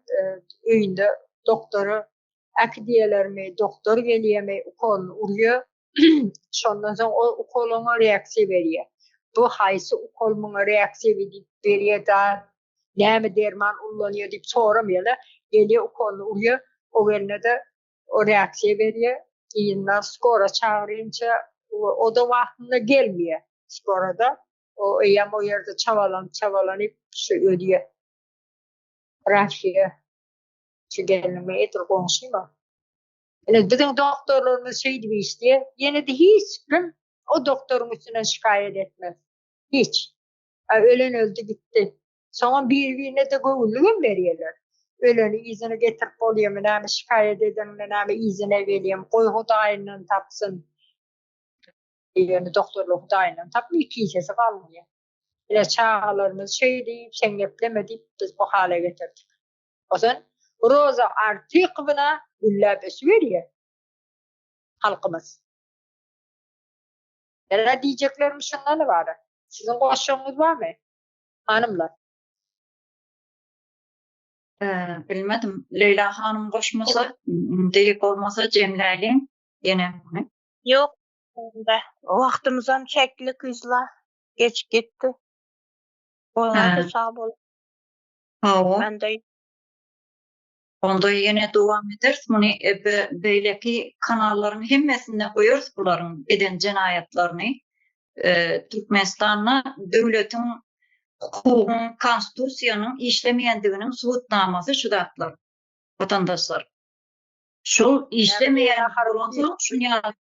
öýünde doktora äkidýärlermi, doktor gelýärmi, ukolyny urýar. Şondan soň o ukol oňa reaksiýa berýär. Bu haýsy ukol muňa reaksiýa diýip berýär da, näme derman ullanýar diýip soramaýarlar. Gelýär ukolyny urýar, o gelne-de o reaksiýa berýär. Yzyndan skora çagyrynça o-da wagtynda gelmeýär. Skorada o eýýäm o ýerde çabalanyp çabalanyp şu ölýär. Rafiýa şu gelnime edil goňşyma. Ine biziň doktorlarymyz şeýdip işleýär. Ýene-de hiç kim o doktoryň üstünden şikaýat etmez. Hiç. Ölen öldi gitdi. Soňam biri-birine-de göwünligem berýärler. Öleni yzyna getirip bolýarmy, näme şikaýat edenine näme yzyna gelýärmi, goý Hudaýyndan tapsyn. Ýöne doktorlar Hudaýyndan tapmaýar, kisesi galmaýar. Ine çagalarymyzy şeý diýip, sen gepleme diýip biz bu hala getirdik. Ozan Roza Artykowna gülläp ösüberýär halkymyz. Ine diýjeklerim şundan ybarat. Siziň goşjagyňyz barmy? Hanymlar. Bilmedim. Leýla hanym goşmasa, indi bolmasa jemläýliň ýene muny. Ýok, onda wagtymyzam çäkli gyzlar. Geç gitdi. Bolmasa sag bol. Hawa. Mende Onda ýene dowam ederis muny beýleki kanallaryň hemmesinde goýarys bularyň eden jenaýatlaryny. Türkmenistanda döwletiň hukugyň, konstitusiýanyň işlemeýändiginiň subutnamasy şu zatlar, watandaşlar. Şol işlemeýän bolansoň şuny ýaly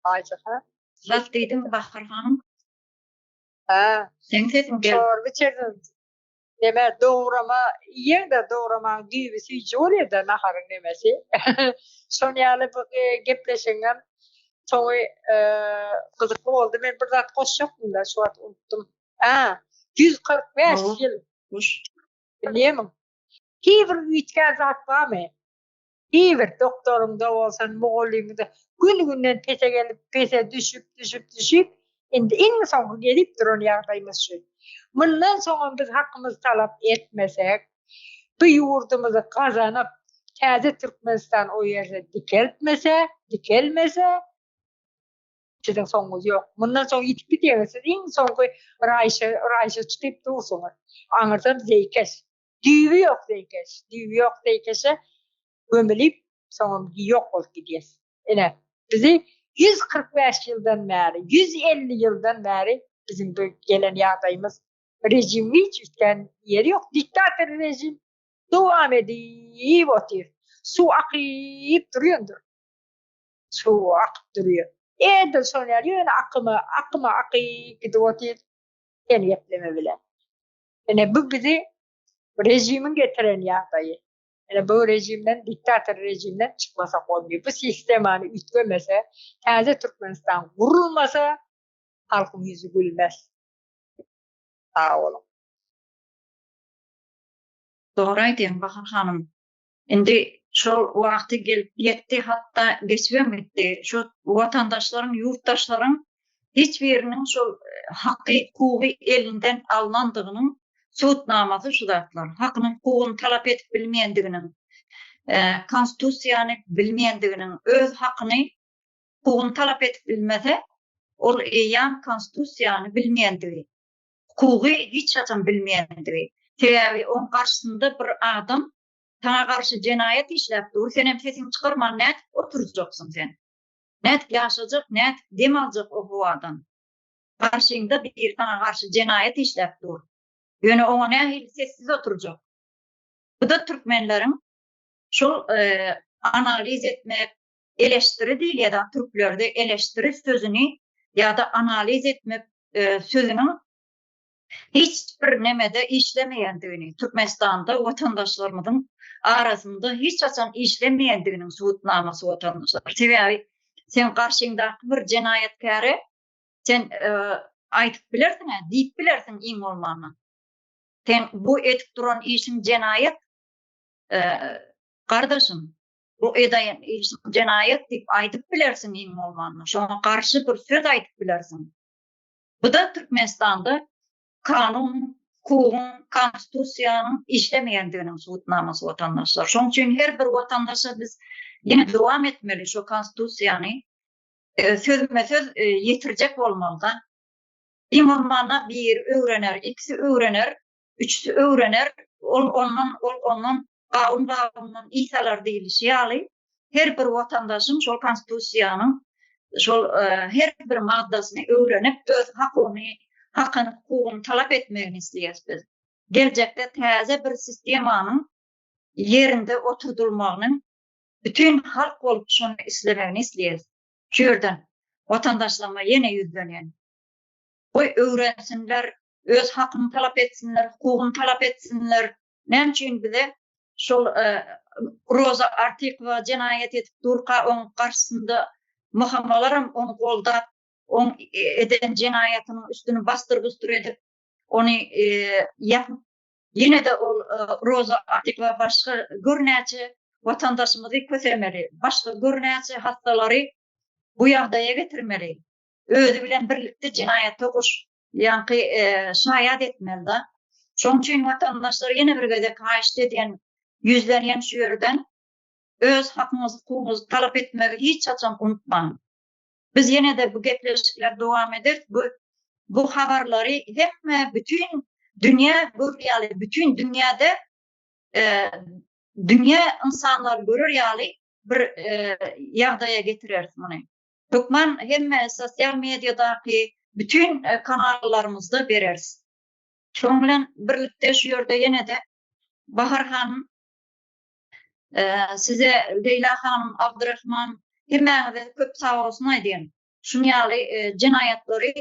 Aýja ha. Zat diýdiň Bahar hanym. Ha. Seň sesiň gel. Çorba içerdim. Neme dograma iýeň-de dogramaň düýbi süýji bolýar-da naharyň nemesi. Şon ýaly bu e, gepleşigiňem soňy e, gyzykly boldy. Men bir zat goşjakdym-da, şu wagt unutdum. A, 145 ýyl. Bilýärmiň? Hiç bir üýtgän zat barmy? Diýibir, doktoryňda bolsun, mugallymyňda gün-günden pese gelip, pese düşüp, düşüp, düşüp, indi iň soňky gelip duran ýagdaýymyz şu. Mundan soňam biz hakymyzy talap etmesek, bu ýurdumyzy gazanyp, täze Türkmenistan o ýerde dikeltmese, dikelmese, siziň soňuňyz ýok. Mundan soň ýitip gidýäňiz, siz iň soňky raýşa, raýşa çykyp dursuňyz. Aňyrsam zeýkeş. Düýbi ýok zeýkeş. Düýbi ýok zeýkeşe gömülip, soňam ýok bolup gidýäs. Ine, bizi 145 ýyldan bäri, 150 ýyldan bäri biziň bu gelen ýagdaýymyz režim hiç üýtgän ýeri ýok. Diktator režim dowam edip otyr. Suw akyp durýandyr. Suw akyp durýar. Edil şonuň ýaly ýöne akyma, akyma akyp gidip otyr. Sen gepleme bilen. Ine bu bizi rejimiň getiren ýagdaýy. Ine bu rejimden, diktator rejimden çykmasak bolmaýar. Bu sistemany üýtgemese, täze Türkmenistan gurulmasa, halkyň ýüzi gülmez. Sag boluň. Dogry aýdýaň Bahar hanym. Indi şol wagty gelip ýetdi, hatda geçibem gitdi. Şu watandaşlaryň, ýurtdaşlaryň hiç biriniň şol haky, hukugy elinden alnandygynyň subutnamasy şu zatlar. Hakyny, hukugyny talap edip bilmeýändiginiň, konstitusiýany bilmeýändiginiň, öz hakyny, hukugyny talap edip bilmese, ol eýýäm konstitusiýany bilmeýändigi, hukugy hiç haçan bilmeýändigi. Sebäbi oň garşysynda bir adam saňa garşy jenaýat işläp dur, senem sesiňi çykarman nädip oturjaksyň sen? Nädip ýaşajak, nädip dem aljak o howadan? Garşyňda biri saňa garşy jenaýat işläp dur. Ýöne oňa nähili sessiz oturjak? Bu-da türkmenleriň. Şol analiz etmek, eleşdiri diýilýär türklerde eleşdiri sözüni ýa-da analiz etmek sözüniň hiç bir nemede işlemeýändigini, Türkmenistanda watandaşlarymyzyň arasynda hiç haçan işlemeýändiginiň subutnamasy watandaşlar. Sebäbi sen garşyňdaky bir jenaýatkäre sen aýdyp bilersiň-ä, diýip bilersiň iň bolmanda. Sen bu edip duran işiň jenaýat, gardaşym, bu edaýan işiň jenaýat diýip aýdyp bilersiň iň bolmanda. Şoňa garşy bir söz aýdyp bilersiň. Bu-da Türkmenistanda kanun, hukugyň, konstitusiýanyň işlemeýändiginiň subutnamasy watandaşlar. Şonuň üçin her bir watandaşa biz ýene dowam etmeli şu konstitusiýany sözme-söz ýetirjek bolmalyda. Iň bolmanda biri öwrener, ikisi öwrener, üçüsi öwrener, ol ondan, ol ondan, gawun gawundan ys alar diýlişi ýaly, her bir watandaşyň şol konstitusiýanyň şol her bir maddasyny öwrenip, öz hakyny, hakyny, hukugyny talap etmegini isleýäris biz. Geljekde täze bir sistemanyň ýerinde oturdylmagynyň bütin halk bolup şony islemegini isleýäris. Şu ýerden watandaşlaryma ýene ýüzlenýän. Goý öwrensinler, öz hakyny talap etsinler, hukugyny talap etsinler. Näme üçin bize şol Roza Artykowa jenaýat edip durka oň garşysynda MHM-laram ony goldap, oň eden jenaýatynyň üstüni basdyr-busdur edip, ony ýapyp, ýene-de ol Roza Artykowa başga gör näçe watandaşymyzy kösemeli, başga gör näçe hassalary bu ýagdaýa getirmeli. Özi bilen birlikde jenaýata goş, ýaňky şaýat etmeli-da. Şonuň üçin watandaşlar ýene bir gezek haýyşt edýän, ýüzlenýän şu ýerden, öz hakyňyzy, hukugyňyzy talap etmegi hiç haçan unutmaň. Biz ýene-de bu gepleşikleri dowam ederis. Bu bu habarlary hemme bütin dünýä görür ýaly, bütin dünýäde dünýä ynsanlary görer ýaly bir ýagdaýa getireris muny. Hökman hemme sosial mediadaky bütin kanallarymyzda bereris. Şonuň bilen birlikde şu ýerde ýene-de Bahar hanym size Leýla hanym, Abdyrahman hemmäňize köp sag bolsun aýdýan. Şuny ýaly jenaýatlary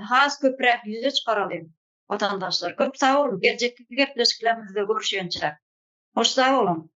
has köpräk ýüze çykaralyň watandaşlar. Köp sag boluň geljekki gepleşiklerimizde görüşýänçäk. Hoş sag boluň.